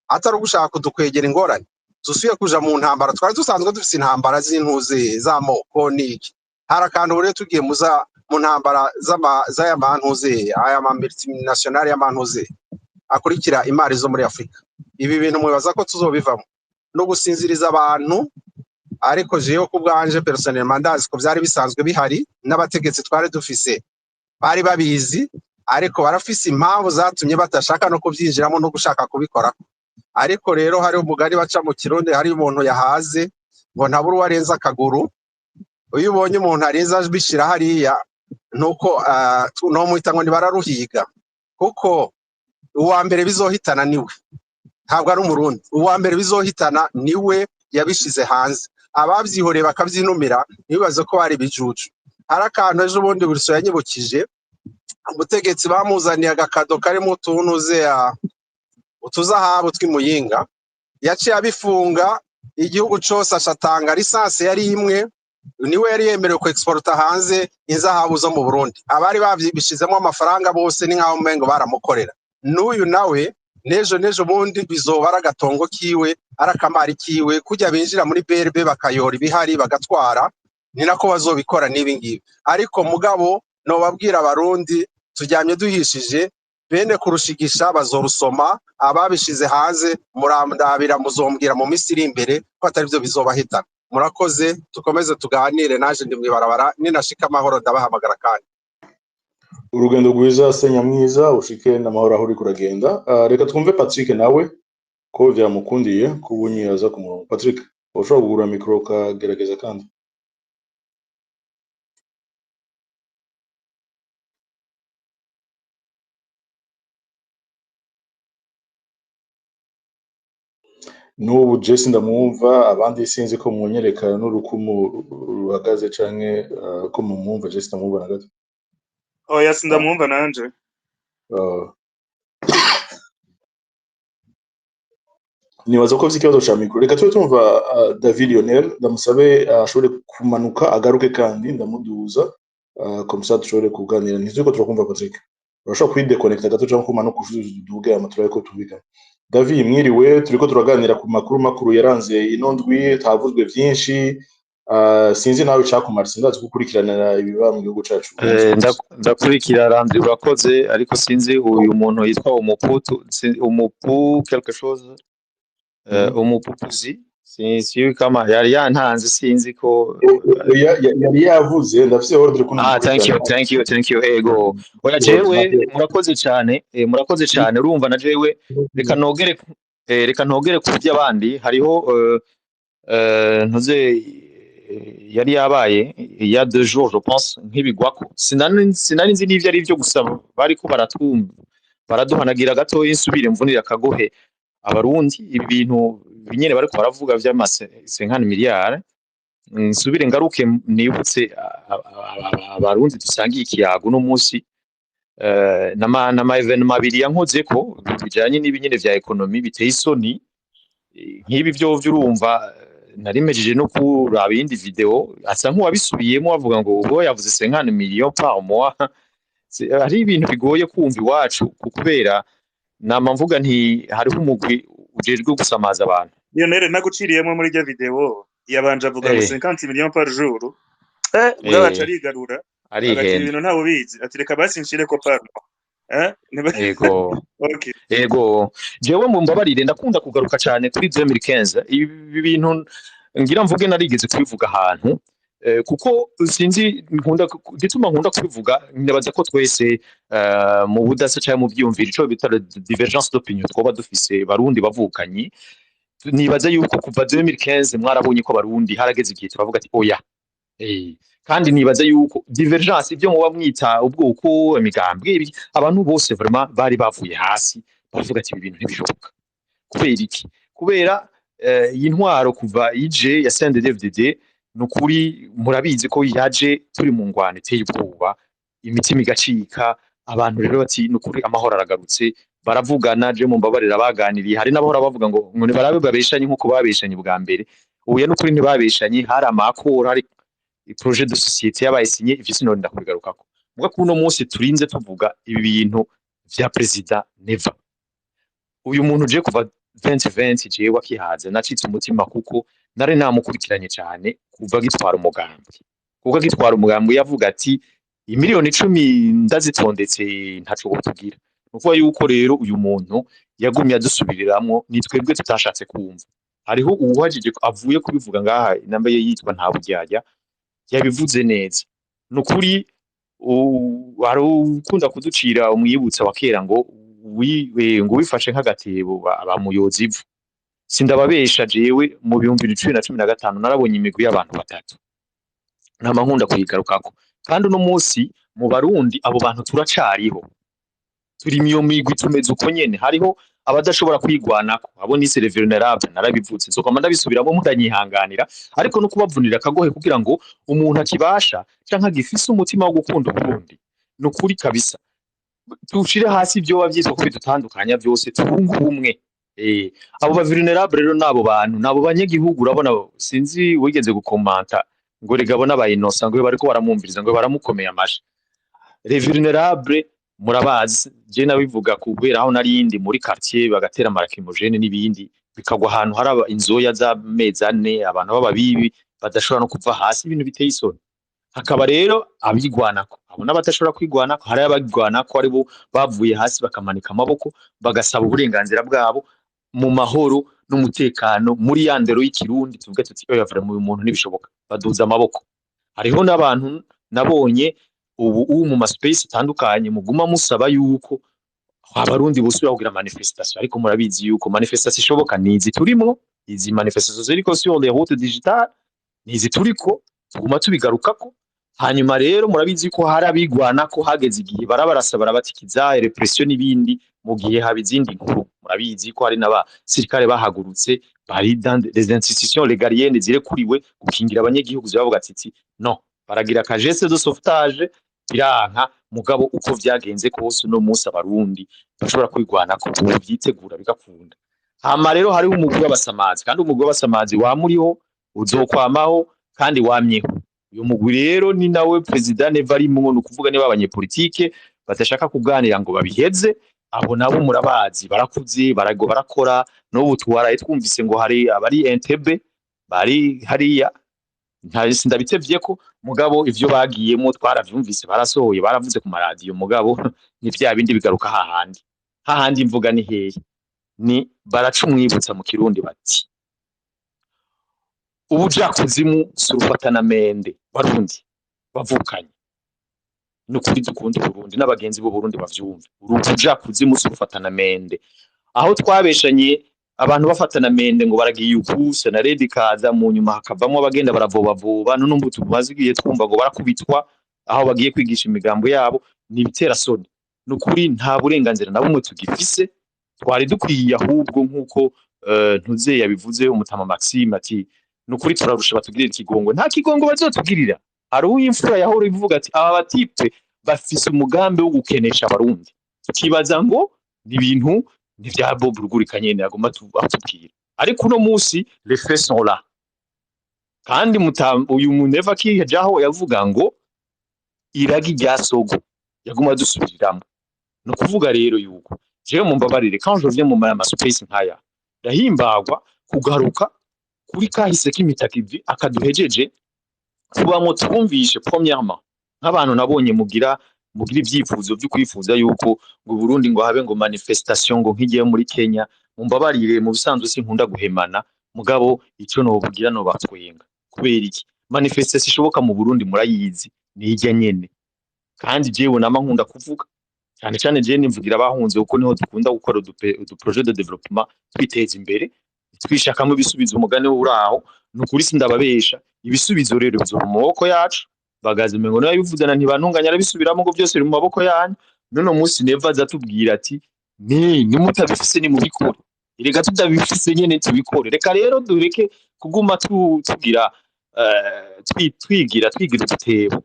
atari ugushaka kudukwegera ingorane, dusuye kuja mu ntambara? Twari dusanzwe dufise intambara z'intuze z'amoko n'iki, hari akantu rero tugiye muza mu ntambara z'aya mantuze, aya ma multinational y'amantuze akurikira imari zo muri Afrika. Ibi bintu mwibaza ko tuzobivamo no gusinziriza abantu? Ariko jewe ku bwanje personnellement ndazi ko vyari bisanzwe bihari, n'abategetsi twari dufise bari babizi, ariko barafise impamvu zatumye badashaka no kuvyinjiramo no gushaka kubikora. Ariko rero hari umugani baca mu Kirundi, hari umuntu yahaze ngo ntabura uwarenza akaguru. Iyo ubonye umuntu arenza bishira hariya, nuko nomwita ngo ntibararuhiga, kuko uwa mbere bizohitana niwe, ntabwo ari Umurundi. Uwa mbere bizohitana niwe yabishize hanze, abavyihoreye bakavyinumira ntibibaze ko bari ibijuju. Hari akantu ejo bundi Buriso yanyibukije, umutegetsi bamuzaniye agakado karimo utuntu zeya utuzahabu tw'imuyinga, yaciye abifunga igihugu cose, acatanga lisansi yari imwe, niwe yari yemerewe ku exporta hanze inzahabu zo mu Burundi. Abari bavyibishizemo amafaranga bose ni nkaho umengo baramukorera. N'uyu nawe nejo nejo bundi bizoba ari agatongo kiwe, ari akamari kiwe, kujya binjira muri BRB bakayora ibihari bagatwara, ni nako bazobikora n'ibi ngibi. Ariko mugabo nobabwira Abarundi turyamye duhishije. Bene kurushigisha bazorusoma, ababishize hanze murandabira, muzombwira mu minsi iri imbere ko atari byo bizobahitana. Murakoze, tukomeze tuganire, naje ndi mwibarabara, ninashika amahoro ndabahamagara kandi. Urugendo rwiza Senyamwiza, ushike n'amahoro aho uriko uragenda. Reka twumve Patrick nawe ko vyamukundiye kubunyiza ku murongo. Patrick, ushobora kugura micro ukagerageza kandi. N'ubu Jesse ndamwumva, abandi sinzi ko munyereka n'urukumu ruhagaze canke ko mumwumva. Jesse ndamwumva na gato. Oya, sindamwumva nanje. Nibaza ko afite ikibazo ca micro. Reka tube tumva David Lionel, ndamusabe ashobore kumanuka agaruke kandi ndamuduza, comme ça dushobore kuganira. Ntituriko turakumva Patrick. Urashobora kwidekonekta gato canke kumanuka uduge hama turabe ko tumvikana. David, mwiriwe, turiko turaganira ku makuru makuru yaranze ino ndwi, havuzwe vyinshi. Sinzi nawe icakumara, sindazi gukurikiranira ibiba mu gihugu cacu umunsi ku munsi. Ndakurikira Landry, urakoze, ariko sinzi uyu muntu yitwa umuputu umupu quelque chose, umupupuzi, siyo kama yari yantanze, sinzi ko. Oya, yari yavuze ndafise ordre ko Thank you, ndamukurikirana. Thank you, thank you. Ego, oya, jewe murakoze cyane, murakoze cyane. Urumva na jewe reka nogere ku by'abandi. Hariho ntuze yari yabaye il y a 2 jours, je pense, nk'ibigwako, sinari nzi n'ivyo ari byo, gusa bariko baratwumva baraduhanagira gatoya. Insubire mvunira akagohe abarundi, ibi bintu nyene bariko baravuga vy'ama 50 miliyari, nsubire ngaruke nibutse abarundi dusangiye ikiyago uno munsi, n'ama événements abiri yankozeko bijanye n'ibi nyene vya économie biteye isoni. Nk'ibi vyo urumva, nari mpejeje no kuraba iyindi video asa nk'uwabisubiyemo avuga ngo ubwo yavuze 50 millions par mois. Hari ibintu bigoye kumva iwacu, kubera nama mvuga nti hariho umugwi ujejwe gusamaza abantu. Lionel, naguciriyemo, muri iryo video yabanje avuga ngo 50 millions par jour, bwabaca arigarura agati arihenda ibintu ntawe ubizi, ati reka basi nshireko par mois. Ego. Okay. Ego, jewe mumbabarire, ndakunda kugaruka cyane kuri 2015. Ibi bintu ngira mvuge narigeze kubivuga ahantu, kuko sinzi nkunda gituma nkunda kubivuga. Ndabaza ko twese mu budasa cyangwa mu byiyumviro, ico bita divergence d'opinion, twoba dufise barundi bavukanyi. Nibaza yuko kuva 2015 mwarabonye ko abarundi harageze igihe turavuga ati oya. Kandi nibaza yuko divergence, ibyo muba mwita ubwoko, imigambwe, abantu bose vraiment bari bavuye hasi bavuga ati ibi bintu ntibishoboka. Kubera iki? Kubera iyi ntwaro kuva ije ya CNDD-FDD, ni ukuri murabizi ko yaje turi mu ngwano iteye ubwoba, imitima igacika. Abantu rero bati ni ukuri amahoro aragarutse, baravugana. Je mumbabarira, baganiriye, hari n'abahora bavuga ngo nibarabe babeshanye nk'uko babeshanye bwa mbere. Ubuye n'ukuri ntibabeshanye, hari amakoro, hari projet de société yabaye signé. Ivyo sinorinda kubigarukako. Muga kuno munsi turinze tuvuga ibi bintu vya Perezida Neva, uyu muntu je kuva 2020 jewe akihaze nacitse umutima, kuko nari namukurikiranye cyane kuva agitwara umugambi, kuko agitwara umugambi yavuga ati imiliyoni 10 ndazitondetse ntaco wotugira. Ni ukuvuga yuko rero uyu muntu yagumye adusubiriramwo, ni twebwe tutashatse kumva. Hariho uwuhajije avuye kubivuga ngaha, inamba ye yitwa nta buryarya, yabivuze neza. Ni ukuri hari ukunda kuducira umwibutsa wa kera ngo ngo wifashe nk'agatebo bamuyoza ivu. Sindababesha, jewe mu 2015 narabonye imigwi y'abantu batatu, nama nkunda kuyigarukako. Kandi uno munsi mu barundi abo bantu turacariho, turi iyo migwi, tumeze uko nyene. Hariho abadashobora kwigwanako, abo ni les vulnérables. Narabivutse, nzokama ndabisubiramo, mutanyihanganira, ariko no kubavunira akagohe kugira ngo umuntu akibasha canke agifise umutima wo gukunda Uburundi, ni ukuri kabisa tushire hasi ibyo byitwa ko bidutandukanya byose, twunge ubumwe. Abo ba vulnérable rero nabo bantu, nabo banyagihugu. Urabona, sinzi wigeze gukomanta ngo rega abo n'aba innocent, ngo bariko baramwumviriza, ngo baramukomeye amashi. Les vulnérables murabazi. Je nabivuga kubera aho narindi muri quartier bagatera ama lacrymogènes n'ibindi, bikagwa ahantu hari inzoya z'amezi 4, abantu b'ababibi badashobora no kuva hasi, ibintu biteye isoni. Hakaba rero abigwanako, Abo n'abatashobora kwigwanako, hari abagwanako ari bo bavuye hasi bakamanika amaboko bagasaba uburenganzira bwabo mu mahoro n'umutekano, muri ya ndero y'ikirundi tuvuga tuti oya, vraiment uyu muntu ntibishoboka, baduza amaboko. Hariho n'abantu nabonye ubu mu ma space atandukanye muguma musaba yuko abarundi bosubira kugira manifestation, ariko murabizi yuko manifestation ishoboka ni izi turimwo, izi manifestation ziriko sur les routes digitales, ni izi turiko tuguma tubigarukako. Hanyuma rero murabizi ko hari abigwana ko hageze igihe barabarasa, barabatikiza, répression n'ibindi, mu gihe haba izindi nkuru. Murabizi ko hari n'abasirikare bahagurutse bari dans des institutions régaliennes zirekuriwe gukingira abanyagihugu, bavuga ati non, baragira ka geste de sauvetage, biranka. Mugabo uko vyagenze kose, uno munsi abarundi bashobora kwigwanako, byitegura bigakunda. Hama rero hariho umugwi w'abasamazi, kandi umugwi w'abasamazi wamuriho, uzokwamaho kandi wamyeho. Uyu mugwi rero ni nawe President Neva arimwo, ni ukuvuga niba abanyepolitike badashaka kuganira ngo babiheze, abo nabo murabazi, barakuze, barago barakora. N'ubu twaraye twumvise ngo hari abari Entebbe, bari hariya, nta sindabitevye ko, mugabo ivyo bagiyemo twaravyumvise, barasohoye, baravuze ku maradiyo, mugabo ni vya bindi bigaruka hahandi hahandi. Mvuga ni hehe? Ni baraca umwibutsa mu kirundi bati ubujakuzimu si urufatanamende. Barundi bavukanye, nukuri dukunda Burundi n'abagenzi b'u Burundi bavyumve, urubujakuzimu si urufatanamende. Aho twabeshanye abantu bafatana mende ngo baragiye ukuse na redi kaza, mu nyuma hakavamwo abagenda baravobavoba. None ubu tumaze igihe twumva ngo barakubitwa aho bagiye kwigisha imigambo yabo, ni ibitera soni. Nukuri nta burenganzira na bumwe tugifise twari dukwiye, ahubwo nkuko ntuze yabivuze umutama Maxime ati nukuri turarusha, batugirira ikigongo. Nta kigongo bazotugirira. Hari uw'imfura yahora ivuga ati aba batipe bafise umugambi wo gukenesha abarundi, tukibaza ngo ni ibintu ni vya Bob Rugurika nyene agomba atubwira, ariko uno munsi les faits sont là. Kandi uyu muneva kijaho yavuga ngo iragi rya sogo yaguma dusubiriramwo. No kuvuga rero yuko jewe, mumbabarire, quand je viens mu ma space nkaya, ndahimbagwa kugaruka kuri kahise k'imitakivi akaduhejeje kubamwo. Twumvishe premièrement nk'abantu nabonye mugira ivyifuzo vyo kwifuza yuko ngo Burundi ngo habe ngo manifestation ngo nkigiye muri Kenya. Mumbabarire, mu bisanzwe sinkunda guhemana, mugabo ico nobugira no batwenga. Kubera iki? Manifestation ishoboka mu Burundi murayizi, ni irya nyene. Kandi jewe nama nkunda kuvuga cyane cyane, jewe nimvugira abahunze, kuko niho dukunda gukora udu projet de développement, twiteza imbere, twishakamo ibisubizo. Umugani uraho, ni ukuri sindababesha, ibisubizo rero bizoba mu maboko yacu. Bagaza umengo niwe yabivuzana, ntibantunganya, arabisubiramo ngo byose biri mu maboko yanyu. None munsi Neva aza atubwira ati ni nimutabifise nimubikore. Erega tutabifise nyene tubikore. Reka rero dureke kuguma tugira twigira udutebo,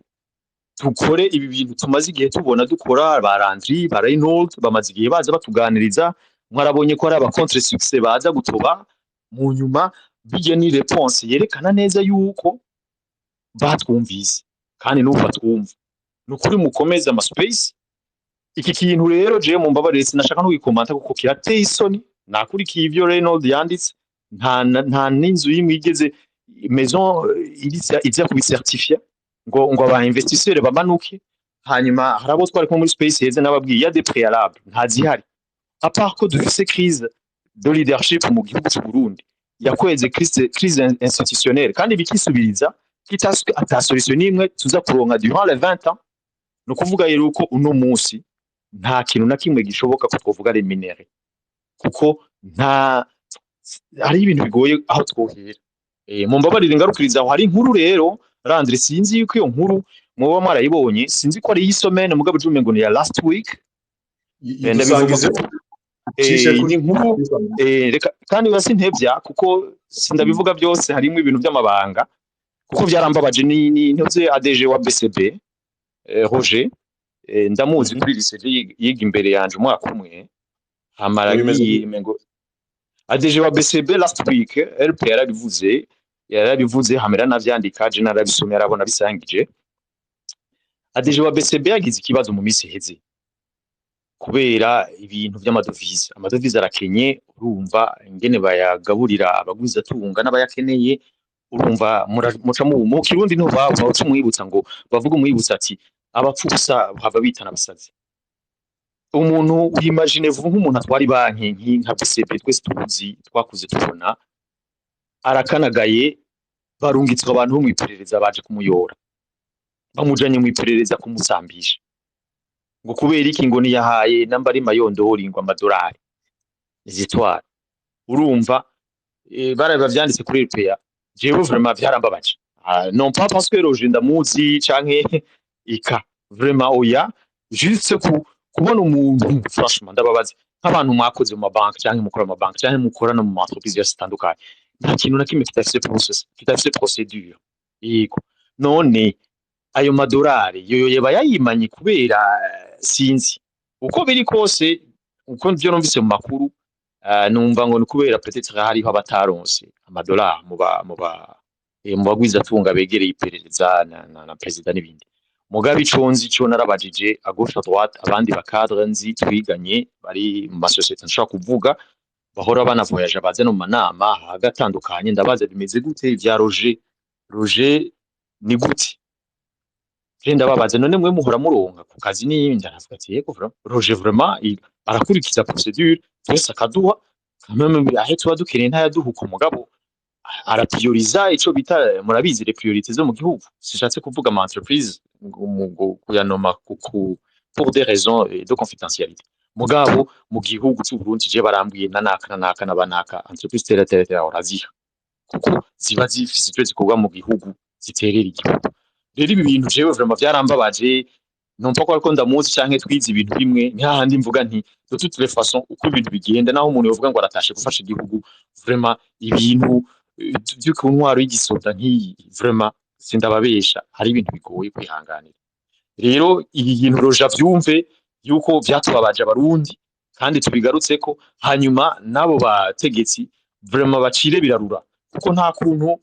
dukore ibi bintu tumaze igihe tubona dukora. Ba Landry, ba Reynold bamaze igihe baza batuganiriza, mwarabonye ko ari aba contre succès baza gutoba mu nyuma. Bijye ni réponse yerekana neza yuko batwumvise kandi n'ubu batwumva. Ni ukuri mukomeze ama space. Iki kintu rero jewe mumbabarire sinashaka no gikomanta kuko kirateye isoni. Nakurikiye ivyo Reynold yanditse, nta n'inzu y'imwe igeze maison iza kubicertifia ngo aba investisseurs bamanuke. Hanyuma hari abo twari kumwe muri space heze n'ababwiye ya des préalables ntazihari, à part ko dufise crise de leadership mu gihugu cy'u Burundi yakweze crise institutionnelle, kandi bikisubiriza kitaswe, ata solution n'imwe tuza kuronka durant les 20 ans. No kuvuga rero ko uno munsi nta kintu na kimwe gishoboka ko twovuga les minerais, kuko nta hari ibintu bigoye aho twohera. Mumbabarire ngarukiriza aho. Hari inkuru rero Landry, sinzi yuko iyo nkuru muba mwarayibonye, sinzi ko ari iyi semaine, mugabo jume ngo ni ya last week. Ndabivuga Yidusangize. ko Ucishe kuri ni inkuru, reka kandi basi ntevya kuko sindabivuga byose, harimo ibintu by'amabanga, kuko byarambabaje. Ni ntuze ADG wa BCB, Roger, ndamuzi kuri lycée, yiga imbere yanje umwaka umwe, hamara Bimeze agiye ngo ADG wa BCB last week LP yarabivuze hamera navyandika, je narabisomye, arabona bisangije. ADG wa BCB yagize ikibazo mu minsi iheze kubera ibintu vy'amadovize. Amadovize arakenye, urumva ingene bayagaburira abagwizatunga n'abayakeneye. Urumva muca mu kirundi niho baba baca umwibutsa ngo bavuga umwibutsa ati Abapfa ubusa hava bitana abasazi. Umuntu wimagine vuba nk'umuntu atwara banki nka BCB, twese tuzi, twakuze tubona, arakanagaye, barungitswe abantu bo mw'iperereza, baje kumuyora, bamujanye mw'iperereza kumusambisha ngo kubera iki? Ngo niyahaye namba ari mayondori ngo amadolari zitwara. Urumva barabiba vyanditse kuri RPA. Jewe vraiment vyarambabaje. Ah, non pas parce que Roger ndamuzi canke ika, vraiment oya, juste ku kubona umuntu, franchement ndababaza nk'abantu mwakoze mu mabanki canke mukora mu mabanki canke mukora no mu ma entreprise yose atandukanye, nta kintu na kimwe kidafise process, kidafise procédure. Yego, none ayo madolari yoyo yaba yayimanye kubera sinzi uko biri kose, uko nivyo numvise mu makuru, numva ngo ni kubera peut-être hariho abataronse amadolari mu bagwizatunga begereye iperereza na perezida n'ibindi. Mugabe ico nzi co, narabajije à gauche, à droite, abandi ba cadre nzi twiganye bari mu masosiyete nshobora kuvuga, bahora banavoyaje, baze no mu manama agatandukanye, ndabaza: "Bimeze gute ivya Roger? Roger ni gute?" Je ndababaza: "None mwe muhora muronka ku kazi n'ibindi?" Aravuga ati: "Yego, vraiment Roger, vraiment arakurikiza procédure, twese akaduha quand même aho tuba dukeneye, ntayaduha uko, mugabo araprioriza ico bita, murabizi, les priorités zo mu gihugu." Sishatse kuvuga ama entreprise ngo kuyanoma pour des raisons de confidentialité, mugabo mu gihugu c'u Burundi je barambwiye na naka na naka na banaka, entreprise telle telle telle, uraziha kuko ziba zifise ivyo zikorwa mu gihugu, ziterera igihugu. Rero ibi bintu jewe vraiment vyarambabaje, numva ko ariko ndamuzi canke twize ibintu bimwe. Ni hahandi mvuga nti de toutes les façons, uko ibintu bigenda, naho umuntu yovuga ngo aratashe gufasha igihugu, vraiment ibintu vyo ku ntwaro y'igisoda nk'iyi, vraiment sindababesha, hari ibintu bigoye kwihanganira. Rero ibi bintu Roger vyumve yuko vyatubabaje Abarundi kandi tubigarutseko. Hanyuma n'abo bategetsi vraiment bacire birarura, kuko nta kuntu,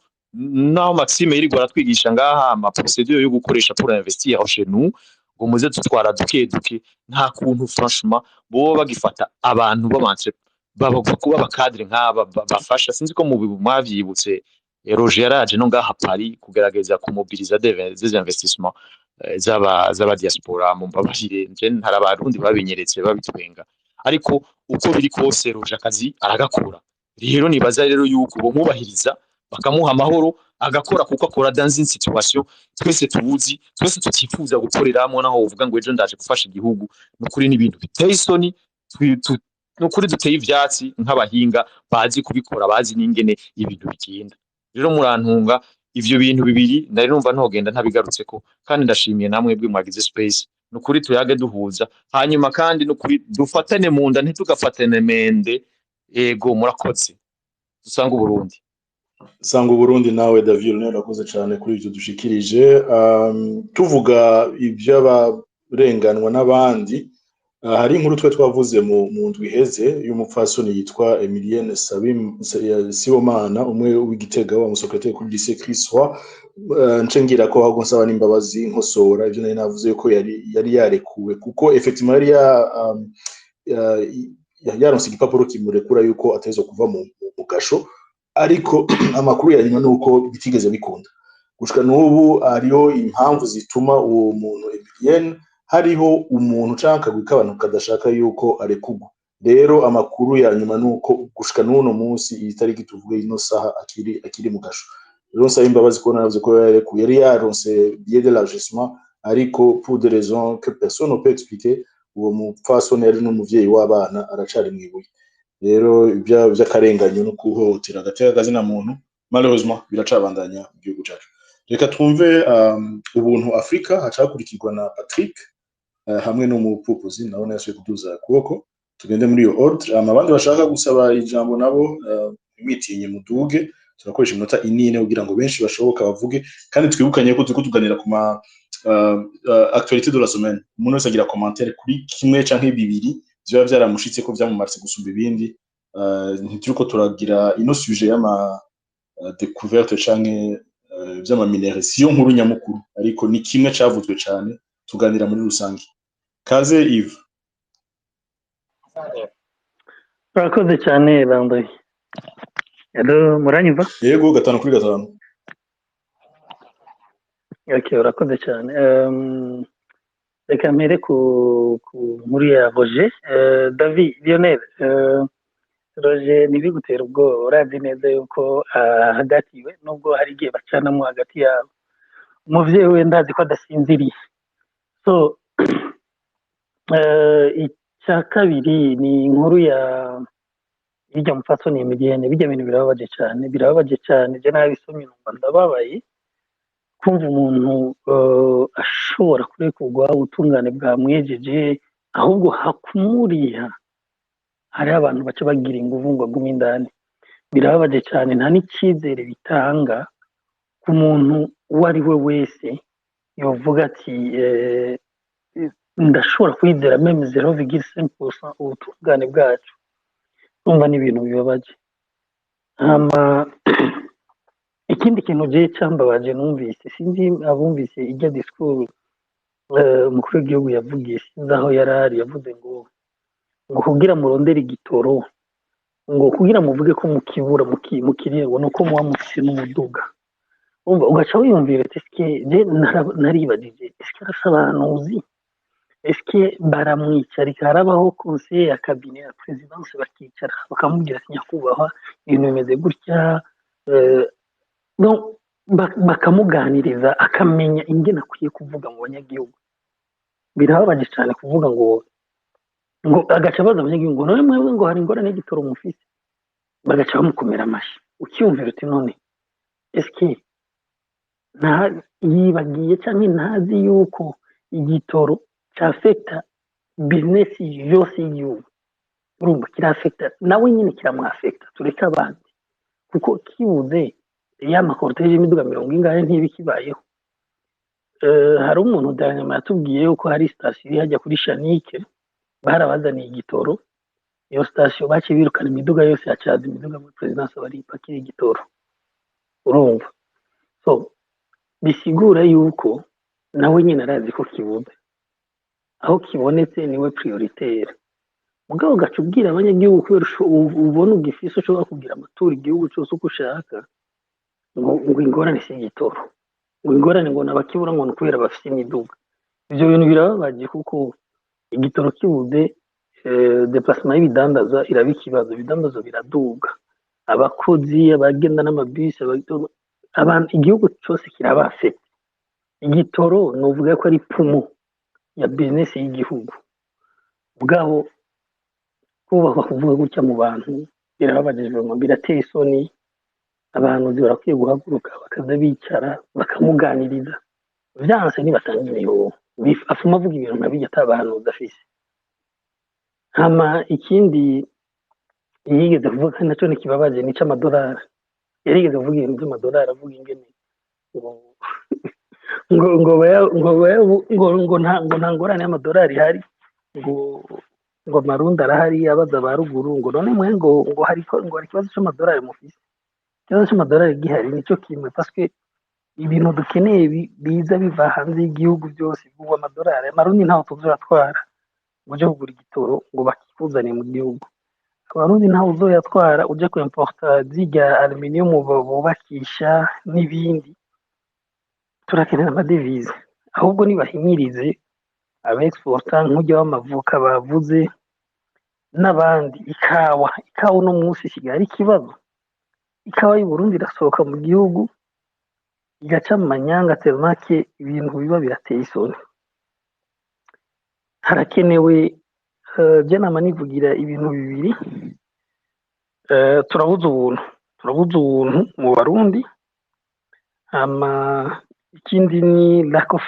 naho Maxime yirirwa aratwigisha ngaha ama procédure yo gukoresha pour investir chez nous, ngo muze dutwara duke duke, nta kuntu franchement boba bagifata abantu babanje baba kuba aba cadre nk'aba bafasha. Sinzi ko mu mwavyibutse, Roger yaraje no ngaha Paris kugerageza kumobiliza des investissements z'aba diaspora. Mumbabarire, nje hari Abarundi babinyeretse babitwenga, ariko uko biri kose Roger akazi aragakora. Rero nibaza rero yuko bomubahiriza, bakamuha amahoro agakora, kuko akora dans une situation twese tuzi, twese tutifuza gukoreramwo, naho uvuga ngo ejo ndaje gufasha igihugu. Nukuri n'ibintu biteye isoni, nukuri duteye ivyatsi nk'abahinga bazi kubikora, bazi n'ingene ibintu bigenda. Rero murantunga, ivyo bintu bibiri nari numva ntogenda ntabigarutseko, kandi ndashimiye namwe bwe mwagize space. Nukuri tuyage duhuza, hanyuma kandi nukuri dufatane mu nda, ntitugafatane mende. Ego, murakoze, dusanga Uburundi. Sanga Uburundi. Nawe David nawe urakoze cyane kuri ibyo dushikirije. Tuvuga iby'abarenganwa n'abandi, hari inkuru twe twavuze mu ndwi iheze y'umupfasoni yitwa Emilienne Sibomana, umwe w'Igitega, wa musecrétaire kuri lycée Christ Roi. Nce ngira ko ahubwo nsaba n'imbabazi, nkosora ibyo nari navuze ko yari yarekuwe, kuko effectivement yari yaronse igipapuro kimurekura yuko ateza kuva mu gasho, ariko amakuru ya nyuma nuko bitigeze bikunda. Gushika n'ubu hariho impamvu zituma uwo muntu Emilienne, hariho umuntu canke akagwi k'abantu kadashaka yuko arekurwa. Rero amakuru ya nyuma nuko gushika n'uno munsi, iyi tariki tuvuge, ino saha, akiri mu gasho. Rero nsaba imbabazi kubona navuze ko yarekuwe. Yari yaronse billet d'élargissement, ariko pour des raisons que personne ne peut expliquer, uwo mupfasoni yari n'umuvyeyi w'abana aracari mw'ibuye. Rero ivy'akarenganyo no guhohotera agateka kazina muntu malheureusement biracabandanya mu gihugu cacu. Reka twumve Ubuntu Afrika, hacakurikirwa na Patrick hamwe n'umupupuzi nawe yasubiye kuduza ukuboko. Tugende muri iyo ordre, hama abandi bashaka gusaba ijambo nabo ntimwitinye, muduge. Turakoresha iminota 4 kugira ngo benshi bashoboka bavuge, kandi twibukanye ko turiko tuganira ku ma actualité de la semaine. Umuntu wese agira commentaire kuri kimwe canke bibiri vyoba vyaramushitse ko vyamumaritse gusumba ibindi. Ntituriko turagira ino sujet y'ama découverte canke vy'ama minerais, siyo nkuru nyamukuru, ariko ni kimwe cavuzwe cane, tuganira muri rusange. Kaze Yves. Urakoze cyane Landry. Hello, muranyumva? Yego, gatanu kuri gatanu. Okay, urakoze cyane. Reka mpere ku nkuru ya Roger. David Lionel, Roger, ntibigutere ubwoba, urazi neza yuko ahagatiwe, nubwo hari igihe bacanamo hagati yabo. Umuvyeyi we ndazi ko adasinziriye. So icya kabiri ni inkuru ya irya mupfasoni Emilienne. Bijya bintu birababaje cyane, birababaje cyane. Je nabisomye numva ndababaye, kumva umuntu ashobora kurekurwa, ubutungane bwamwejeje, ahubwo hakumuriha hariho abantu baca bagira inguvu ngo agume indani. Birababaje cyane, nta n'icyizere bitanga ku muntu uwo ari we wese yovuga ati ndashobora kwizera même 0,5% ubutungane bwacu. Urumva ni ibintu bibabaje. Hama ikindi kintu je cambabaje numvise, sinzi abumvise ijya discours umukuru w'igihugu yavugiye, sinzi aho yari ari, yavuze ngo kugira murondere igitoro, ngo kugira muvuge ko mukibura mukiriye, ngo nuko muba mufise n'umuduga. Umva, ugaca wiyumvira ati: "Eske je naribajije, eske arafise abahanuzi? Eske baramwicarika, harabaho conseil ya cabinet ya présidence, bakicara bakamubwira ati: 'Nyakubahwa, ibintu bimeze gutya,' donc bakamuganiriza, akamenya ingene akwiye kuvuga mu banyagihugu?" Birababaje cyane kuvuga ngo agaca abaza abanyagihugu ngo: "None mwebwe ngo hari ingorane y'igitoro mufise?" Bagaca bamukomera amashyi. Ukiyumvira uti: "None eske nta yibagiye cyangwa ntazi yuko igitoro cyafekta business yose y'igihugu?" Urumva kirafekta nawe nyine, kiramwafekta, tureke abandi, kuko kibuze ya ma cortège y'imiduga mirongo ingahe ntiba ikibayeho. Hari umuntu nyuma yatubwiye yuko hari sitasiyo iri hajya kuri Shanike, barabazaniye igitoro. Iyo sitasiyo baciye birukana imiduga yose, yacaza imiduga muri présidence baripakira igitoro. Urumva, so bisigura yuko nawe nyine arazi ko kibuze, aho kibonetse niwe prioritaire. Mugabo ugaca ubwira abanyagihugu, kubera ubona ugifise, ushobora kugira amatora igihugu cyose uko ushaka, ngo ingorane si igitoro, ngo ingorane ngo nabakibura ngo ni ukubera bafise imiduga. Ivyo bintu birababaje, kuko igitoro kibuze, déplacement y'ibidandazwa iraba ikibazo, ibidandazwa biraduga, abakozi, abagenda n'amabisi, abantu, igihugu cyose kiraba affecté. Igitoro novuga ko ari poumon ya business y'igihugu. Bwaho kubahwa kuvuga gutya mu bantu birababaje vraiment, birateye isoni. Abahanuzi barakwiye guhaguruka, bakaza bicara bakamuganiriza. Vyanse nibatanga imihoho. Afuma avuga ibintu nka bijya ata bahanuzi afise. Hama ikindi yigeze kuvuga kandi naco ntikibabaje ni c'amadolari. Yarigeze kuvuga ibintu vy'amadolari, avuga ingene ngo nta ngorane y'amadolari ihari, ngo amarundi arahari. Abaza ba ruguru ngo: "None mwe ngo hari ikibazo c'amadolari mufise?" Ikibazo c'amadolari gihari nico kimwe, parce que ibintu dukeneye biza biva hanze y'igihugu byose bigurwa amadolari. Amarundi ntaho tuzoyatwara ngo uje kugura igitoro ngo bakikuzaniye mu gihugu. Abarundi ntawe uzoyatwara uje ku importa zirya aluminium bubakisha n'ibindi. Turakenera ama devises. Ahubwo nibahimirize aba exporta nk'urya w'amavuka bavuze n'abandi. Ikawa uno munsi isigaye ari ikibazo. Ikawa y'u Burundi irasohoka mu gihugu igaca mu manyanga tellement que ibintu biba birateye isoni. Harakenewe, je nama nivugira ibintu bibiri. Turabuze ubuntu, turabuze ubuntu mu Barundi. Hama ikindi ni lack of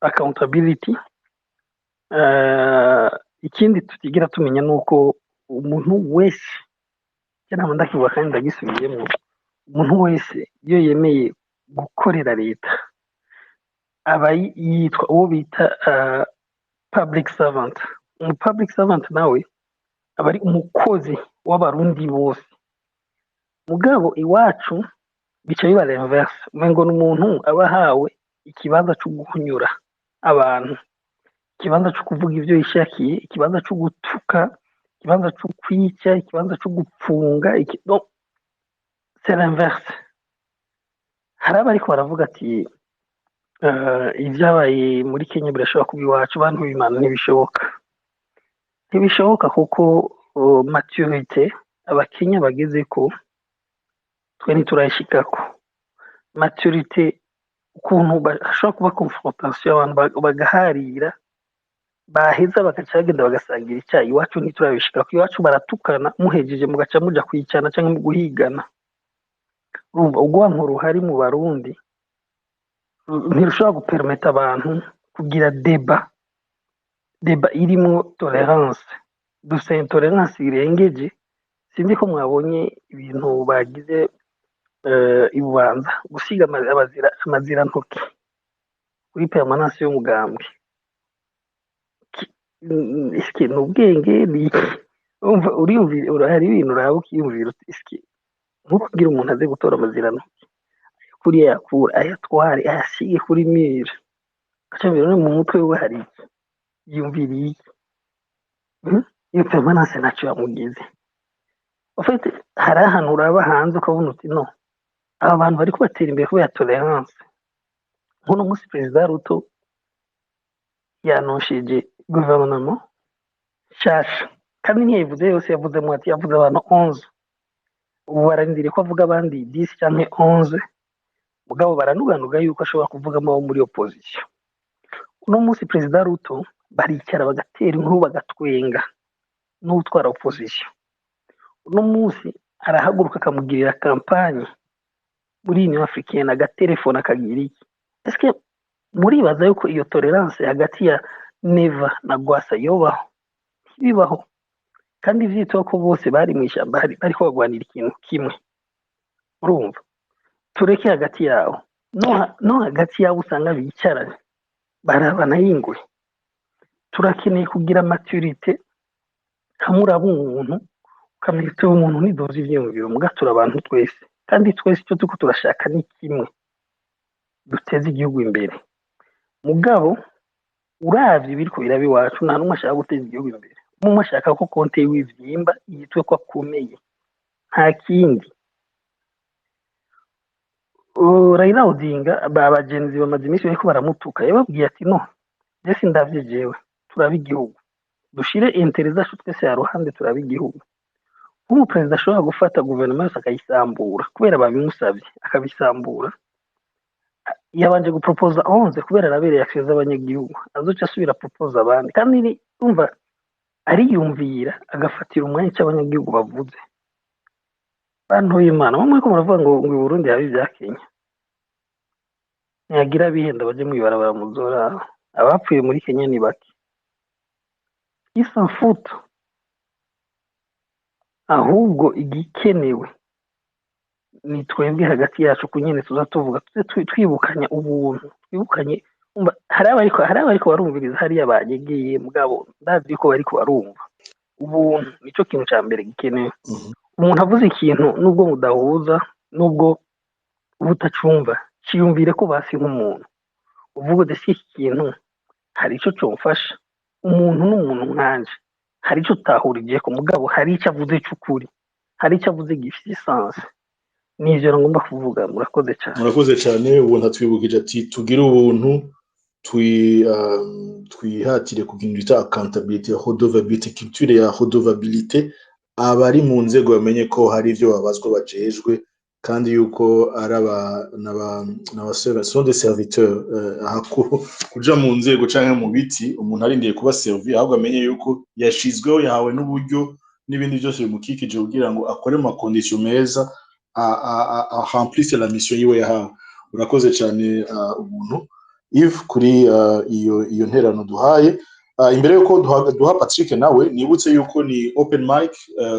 accountability. Ikindi tutigira tumenya nuko umuntu wese, je nama ndakivuga kandi ndagisubiyemwo, umuntu wese iyo yemeye gukorera leta aba yitwa uwo bita public servant. Umu public servant nawe aba ari umukozi w'Abarundi bose. Mugabo iwacu bica biba l'inverse, umengo ni umuntu aba ahawe ikibanza co guhunyura abantu, ikibanza co kuvuga ivyo yishakiye, ikibanza co gutuka, ikibanza co kwica, ikibanza co gupfunga. Donc c'est l'inverse. Hari abariko baravuga ati Ibyabaye muri Kenya birashobora kuba iwacu. Bantu b'Imana, ntibishoboka, ntibishoboka, kuko maturité Abakenya bageze ko twe ntiturayishikako. Maturité ukuntu hashobora kuba confrontation, abantu bagaharira, baheza bagaca bagenda bagasangira icyayi, iwacu ntiturabishikako. Iwacu baratukana, muhejeje mugaca muja kwicana cyangwa mu guhigana. Urumva urwanko ruhari mu Barundi ntirushobora gupermeta abantu kugira débat irimwo tolérance. Dufite intolerance irengeje. Sinzi ko mwabonye ibintu bagize i Bubanza, gusiga amazirantoki kuri permanence y'umugambwe. Eske ni ubwenge? Ni iki? Urumva uriyumvira, hari ibintu uraba ukiyumvira uti: "Eske nko kugira umuntu aze gutora amazirantoki kuriya, yakura ayatware ayasige kuri mur?" Aca mbere mu mutwe we hari iki? Yiyumviriye iki? Iyo permanence ntacyo yamugize. En fait, hari ahantu uraba hanze ukabona uti: "No, aba bantu bariko batera imbere kubera tolérance." Nk'uno munsi Perezida Ruto yanosheje guverinoma nshasha, kandi ntiyayivuze yose, yavuzemo ati yavuze abantu 11. Ubu bararindiriye ko avuga abandi 10 canke 11, mugabo baranuganuga yuko ashobora kuvugamo abo muri opposition. Uno munsi Perezida Ruto baricara bagatera inkuru, bagatwenga n'utwara opposition. Uno munsi arahaguruka akamugirira campagne muri Union Africaine, agatelefona, akagira iki. Eske muribaza yuko iyo tolérance hagati ya Neva na Gwasa yobaho? Ntibibaho. Kandi vyitwa ko bose bari mu ishyamba, bariko bagwanira ikintu kimwe. Urumva, tureke hagati yabo, no hagati yabo usanga bicaranye barabana y'ingwe. Turakeneye kugira maturité, hamwe uraba umuntu ukamenya uti: "Uyu muntu ntiduzi ivyiyumviro, muga turi abantu twese, kandi twese icyo turiko turashaka ni kimwe, duteze igihugu imbere." Mugabo uravye ibiriko biraba iwacu, nta n'umwe ashaka guteza igihugu imbere. Umwe ashaka ko compte yiwe ivyimba, yitwe ko akomeye, nta kindi. Raila Odinga, ba bagenzi bamaze iminsi bariko baramutuka, yababwiye ati: "No, je sindavye jewe, turabe igihugu, dushire intérêts zacu twese ya ruhande, turabe igihugu." Nk'umuperezida ashobora gufata guverinoma yose akayisambura kubera babimusabye, akabisambura. Yabanje gupropoza 11 kubera arabereye action z'abanyagihugu, azoca asubira propoza abandi. Kandi umva, ariyumvira, agafatira umwanya icyo abanyagihugu bavuze. Bantu b'Imana, mwe muriko muravuga ngo i Burundi habe ibya Kenya, ntihagira abihenda baje mw'ibarabara, muzora abapfuye muri Kenya ni bake, ils s'en foutent. Ahubwo igikenewe ni twebwe hagati yacu kunyene tuza tuvuga, tuze twibukanya ubuntu, twibukanye. Umva, hari abariko barumviriza hariya banyegeye, mugabo ndazi yuko bariko barumva. Ubuntu nico kintu ca mbere gikenewe. Umuntu avuze ikintu, nubwo mudahuza, nubwo uba utacumva, ciyumvire ko basi nk'umuntu uvuga uti: "Si iki kintu hari ico comfasha? Umuntu n'umuntu nkanje, hari ico utahurijeko, mugabo hari ico avuze c'ukuri, hari ico avuze gifise sens." Nivyo ngomba kuvuga. Murakoze cane. Murakoze cyane. Ubuntu, atwibukije ati tugire ubuntu, twihatire kugira bita accountability, redevabilité, culture ya redevabilité. Abari mu nzego bamenye ko hari ibyo babazwa bajejwe, kandi yuko ari aba n'aba sont des serviteurs. Aha kuja mu nzego canke mu biti, umuntu arindiye kuba servi, ahubwo amenye yuko yashizweho, yahawe n'uburyo n'ibindi byose bimukikije kugira ngo akore mu ma conditions meza, a remplisse la mission yiwe yahawe. Urakoze cyane, Ubuntu Yves, kuri iyo nterano duhaye. Imbere yuko duha Patrick nawe, nibutse yuko ni open mic,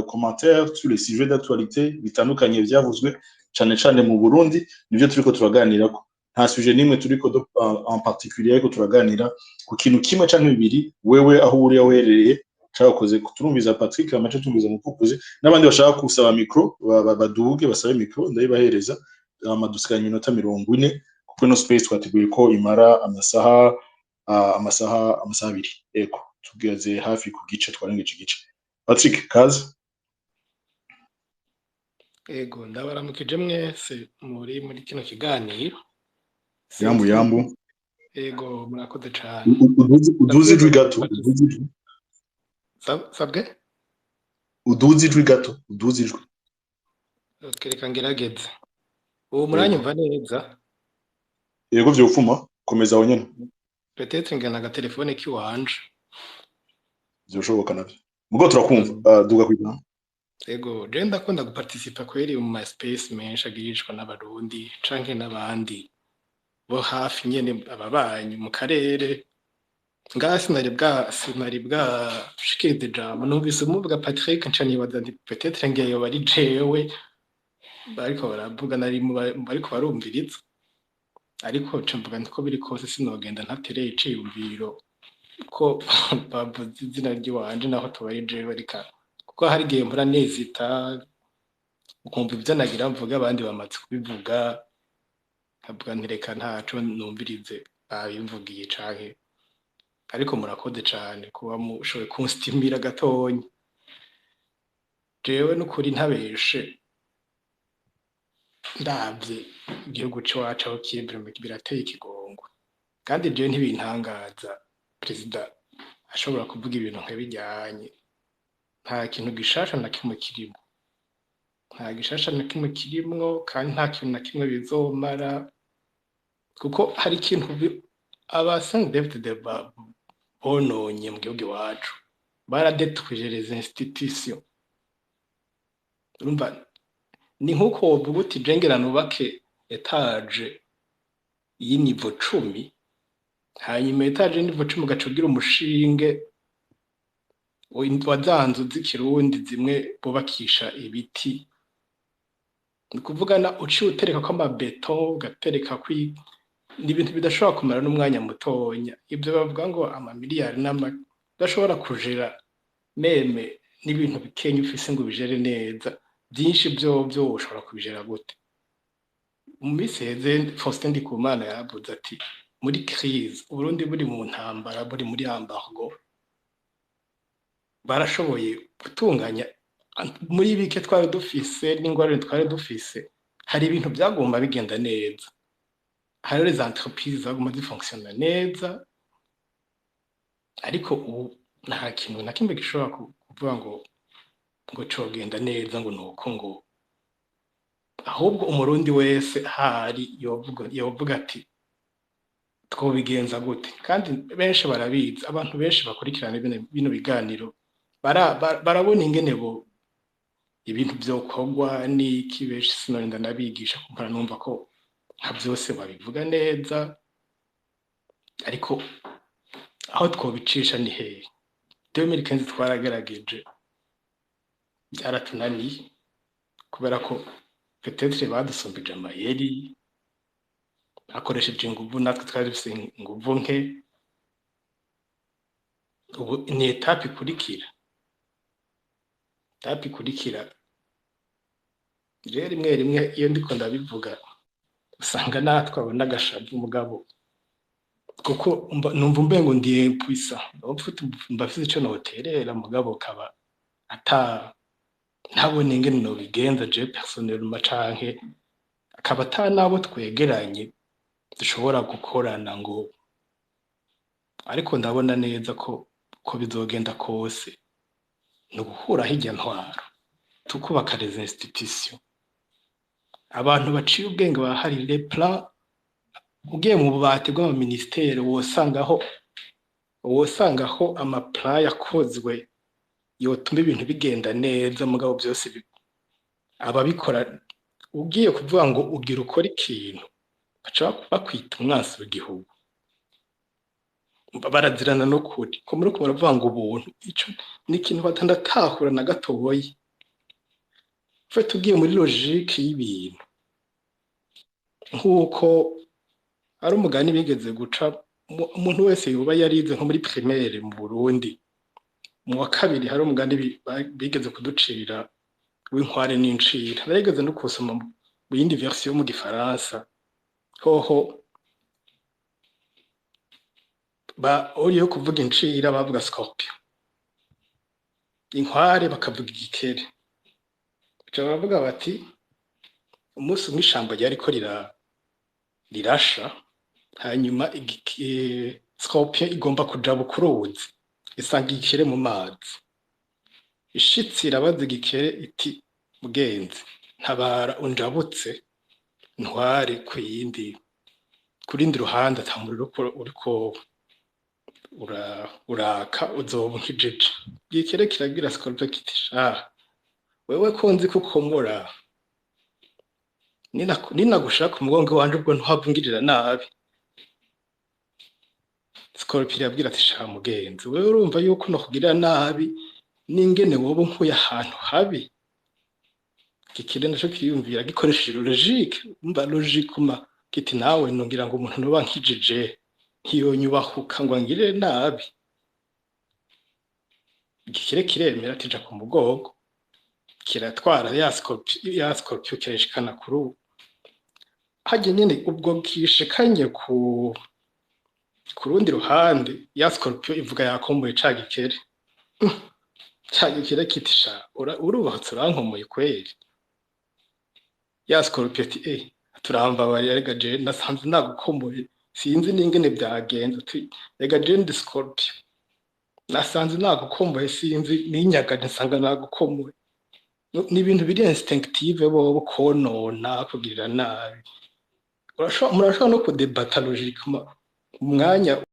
commentaire sur les sujets d'actualité bitandukanye byavuzwe cyane cyane mu Burundi, nivyo turiko turaganirako. Nta sujet nimwe turiko en particulier, ariko turaganira ku kintu kimwe canke bibiri. Wewe aho uri, aho uherereye, cyakoze. Turumviza Patrick, amace tumviza Mukukuzi n'abandi bashaka gusaba micro, baduge basabe micro, ndayibahereza. Hama dusigaranye iminota 40, kuko ino space twateguye ko imara amasaha 2. Ego, tugeze hafi ku gice, twarengeje igice. Patrick, kaze. Ego, ndabaramukije mwese muri kino kiganiro. Yambu. Sinzi. Yambu. Ego, murakoze cane. Uduze ijwi Ndakunda gato. gufata. Uduze ijwi. Sabwe? Uduze ijwi gato, uduze ijwi. Reka ngerageze. Ubu Yego. muranyumva neza? Yego, vyofuma, komeza aho nyene. Peut-être ngana agatelefone kiwanje. Vyoshoboka navyo, mugo turakumva. Duga kwijambo. Ego, je ndakunda guparticipa kweri mu ma space menshi agirishwa n'Abarundi canke n'abandi bo hafi nyene, ababanyi mu karere. Ngaha sinari bwa shikiriza ijambo. Numvise umuvuga Patrick, nca nibaza nti peut-être ngiye yoba ari jewe bariko baravuga, nari mu bariko barumviriza, ariko nca mvuga nti ko biri kose sinogenda ntatereye iciyumviro ko bavuze izina ry'iwanje, naho tuba ari jewe. Reka, kuko hari igihe mpora nezita, ukumva ivyo nagira mvuga abandi bamaze kubivuga, nkavuga nti reka ntaco, numvirize babimvugiye canke. Ariko murakoze cane kuba mushoboye kunstimira gatonya. Jewe n'ukuri ntabeshe, ndavye igihugu c'iwacu aho kiri, birateye ikigongwe. Kandi jewe ntibintangaza perezida ashobora kuvuga ibintu nka bijyanye. Nta kintu gishasha na kimwe kirimo, nta gishasha na kimwe kirimwo, kandi nta kintu na kimwe bizomara, kuko hari ikintu aba CNDD-FDD bononye mu gihugu iwacu: baradetruije les institutions. Urumva, ni nk'uko wovuga uti je ngira nubake étage y'i niveau 10, hanyuma étage y'i niveau 10 ugaca ugira umushinge wa za nzu z'ikirundi zimwe bubakisha ibiti. Ni ukuvuga na uciye uterekako amabeto, ugaterekako, ni ibintu bidashobora kumara n'umwanya mutonya. Ibyo bavuga ngo amamiliyari n'ama udashobora kujera même n'ibintu bikenya ufise ngo ubijere neza, byinshi byo ushobora kubijera gute? Mu minsi iheze Faustin Ndikumana yaravuze ati muri crise, Uburundi buri mu ntambara, buri muri embargo, barashoboye gutunganya muri bike twari dufise n'ingorane twari dufise. Hari ibintu byagomba bigenda neza, hari les entreprises zagomba zifonctionna neza, ariko ubu nta kintu na kimwe gishobora kuvuga ngo cogenda neza, ngo nuko ngo ahubwo Umurundi wese ahari yovuga ati twobigenza gute? Kandi benshi barabizi, abantu benshi bakurikirana bino biganiro barabona ingene bo ibintu vyokorwa n'iki. Benshi sinorinda ndabigisha, kumpora numva ko nka vyose babivuga neza. Ariko aho twobicisha ni hehe? 2015 twaragerageje, byaratunaniye, kubera ko peut-être badusumbije amayeri, bakoresheje inguvu, natwe twari dufise inguvu nke. Ubu ni étape ikurikira, étape ikurikira. Rero rimwe rimwe iyo ndiko ndabivuga usanga natwe abona agashavu, umugabo, kuko numva umbengo ndi impuissant, mba mfise ico noterera, mugabo kaba ata ntabone ingene nobigenza je personnellement, canke akaba ata nabo twegeranye dushobora gukorana ngo. Ariko ndabona neza ko bizogenda kose ni ugukuraho irya ntwaro, tukubaka les institutions. Abantu baciye ubwenge bahari. Les plans, ugiye mu bubati bw'amaministere wosangaho ama plan yakozwe yotuma ibintu bigenda neza, mugabo byose ababikora, ugiye kuvuga ngo ugira ukora ikintu, baca bakwita umwansi w'igihugu. Barazirana no kuri ko muri ko baravuga ngo ubuntu. Ico ni ikintu batandatahura na gatoyi. Fe tugiye muri logique y'ibintu, nk'uko ari umugani bigeze guca, umuntu wese yoba yarize nko muri primaire mu Burundi mu wa kabiri, hari umugani bigeze kuducira w'inkware n'incira. Narigeze no kuwusoma mu yindi version mu gifaransa hoho, ba uriyo kuvuga incira bavuga scorpion, inkware bakavuga igikere. Baca baravuga bati umunsi umwe ishamba ryariko rirasha. Hanyuma scorpion igomba kujabuka uruzi, isanga igikere mu mazi. Ishitse irabaza igikere iti: "Mugenzi, ntabara unjabutse, ntware ku yindi, kurindi ruhande ata muriro uriko uraka, uzoba unkijije." Igikere kirabwira scorpion kiti: "Sha wewe, ko nzi ko ukomora, ninagushira ku mugongo wanje, ubwo ntuhava ungirira nabi?" Scorpion irabwira ati: "Sha mugenzi, wewe urumva yuko nokugirira nabi n'ingene woba unkuye ahantu habi?" Igikere naco kiriyumvira gikoresheje logique, umva, logiquement, kiti: "Nawe nongira ngo umuntu noba nkijije ntiyonyubahuka ngo angirire nabi." Igikere kiremera, tija ku mugongo, kiratwara ya scorpion, kirayishikana kuri ubu harya nyene. Ubwo kishikanye ku rundi ruhande, ya scorpion ivuga yakomboye ca gikere. Ca gikere kiti: "Sha urubatse urankomoye kweri." Ya scorpion ati: "Eh, turambabarira, rega je nasanze nagukomoye, sinzi n'ingene vyagenze." Ati: "Rega je ndi scorpion, nasanze nagukomoye, sinzi ninyagaje nsanga nagukomoye." Ni ibintu biri instinctive bobo, konona, kugirira nabi. Murashobora no kudebata logiquement umwanya.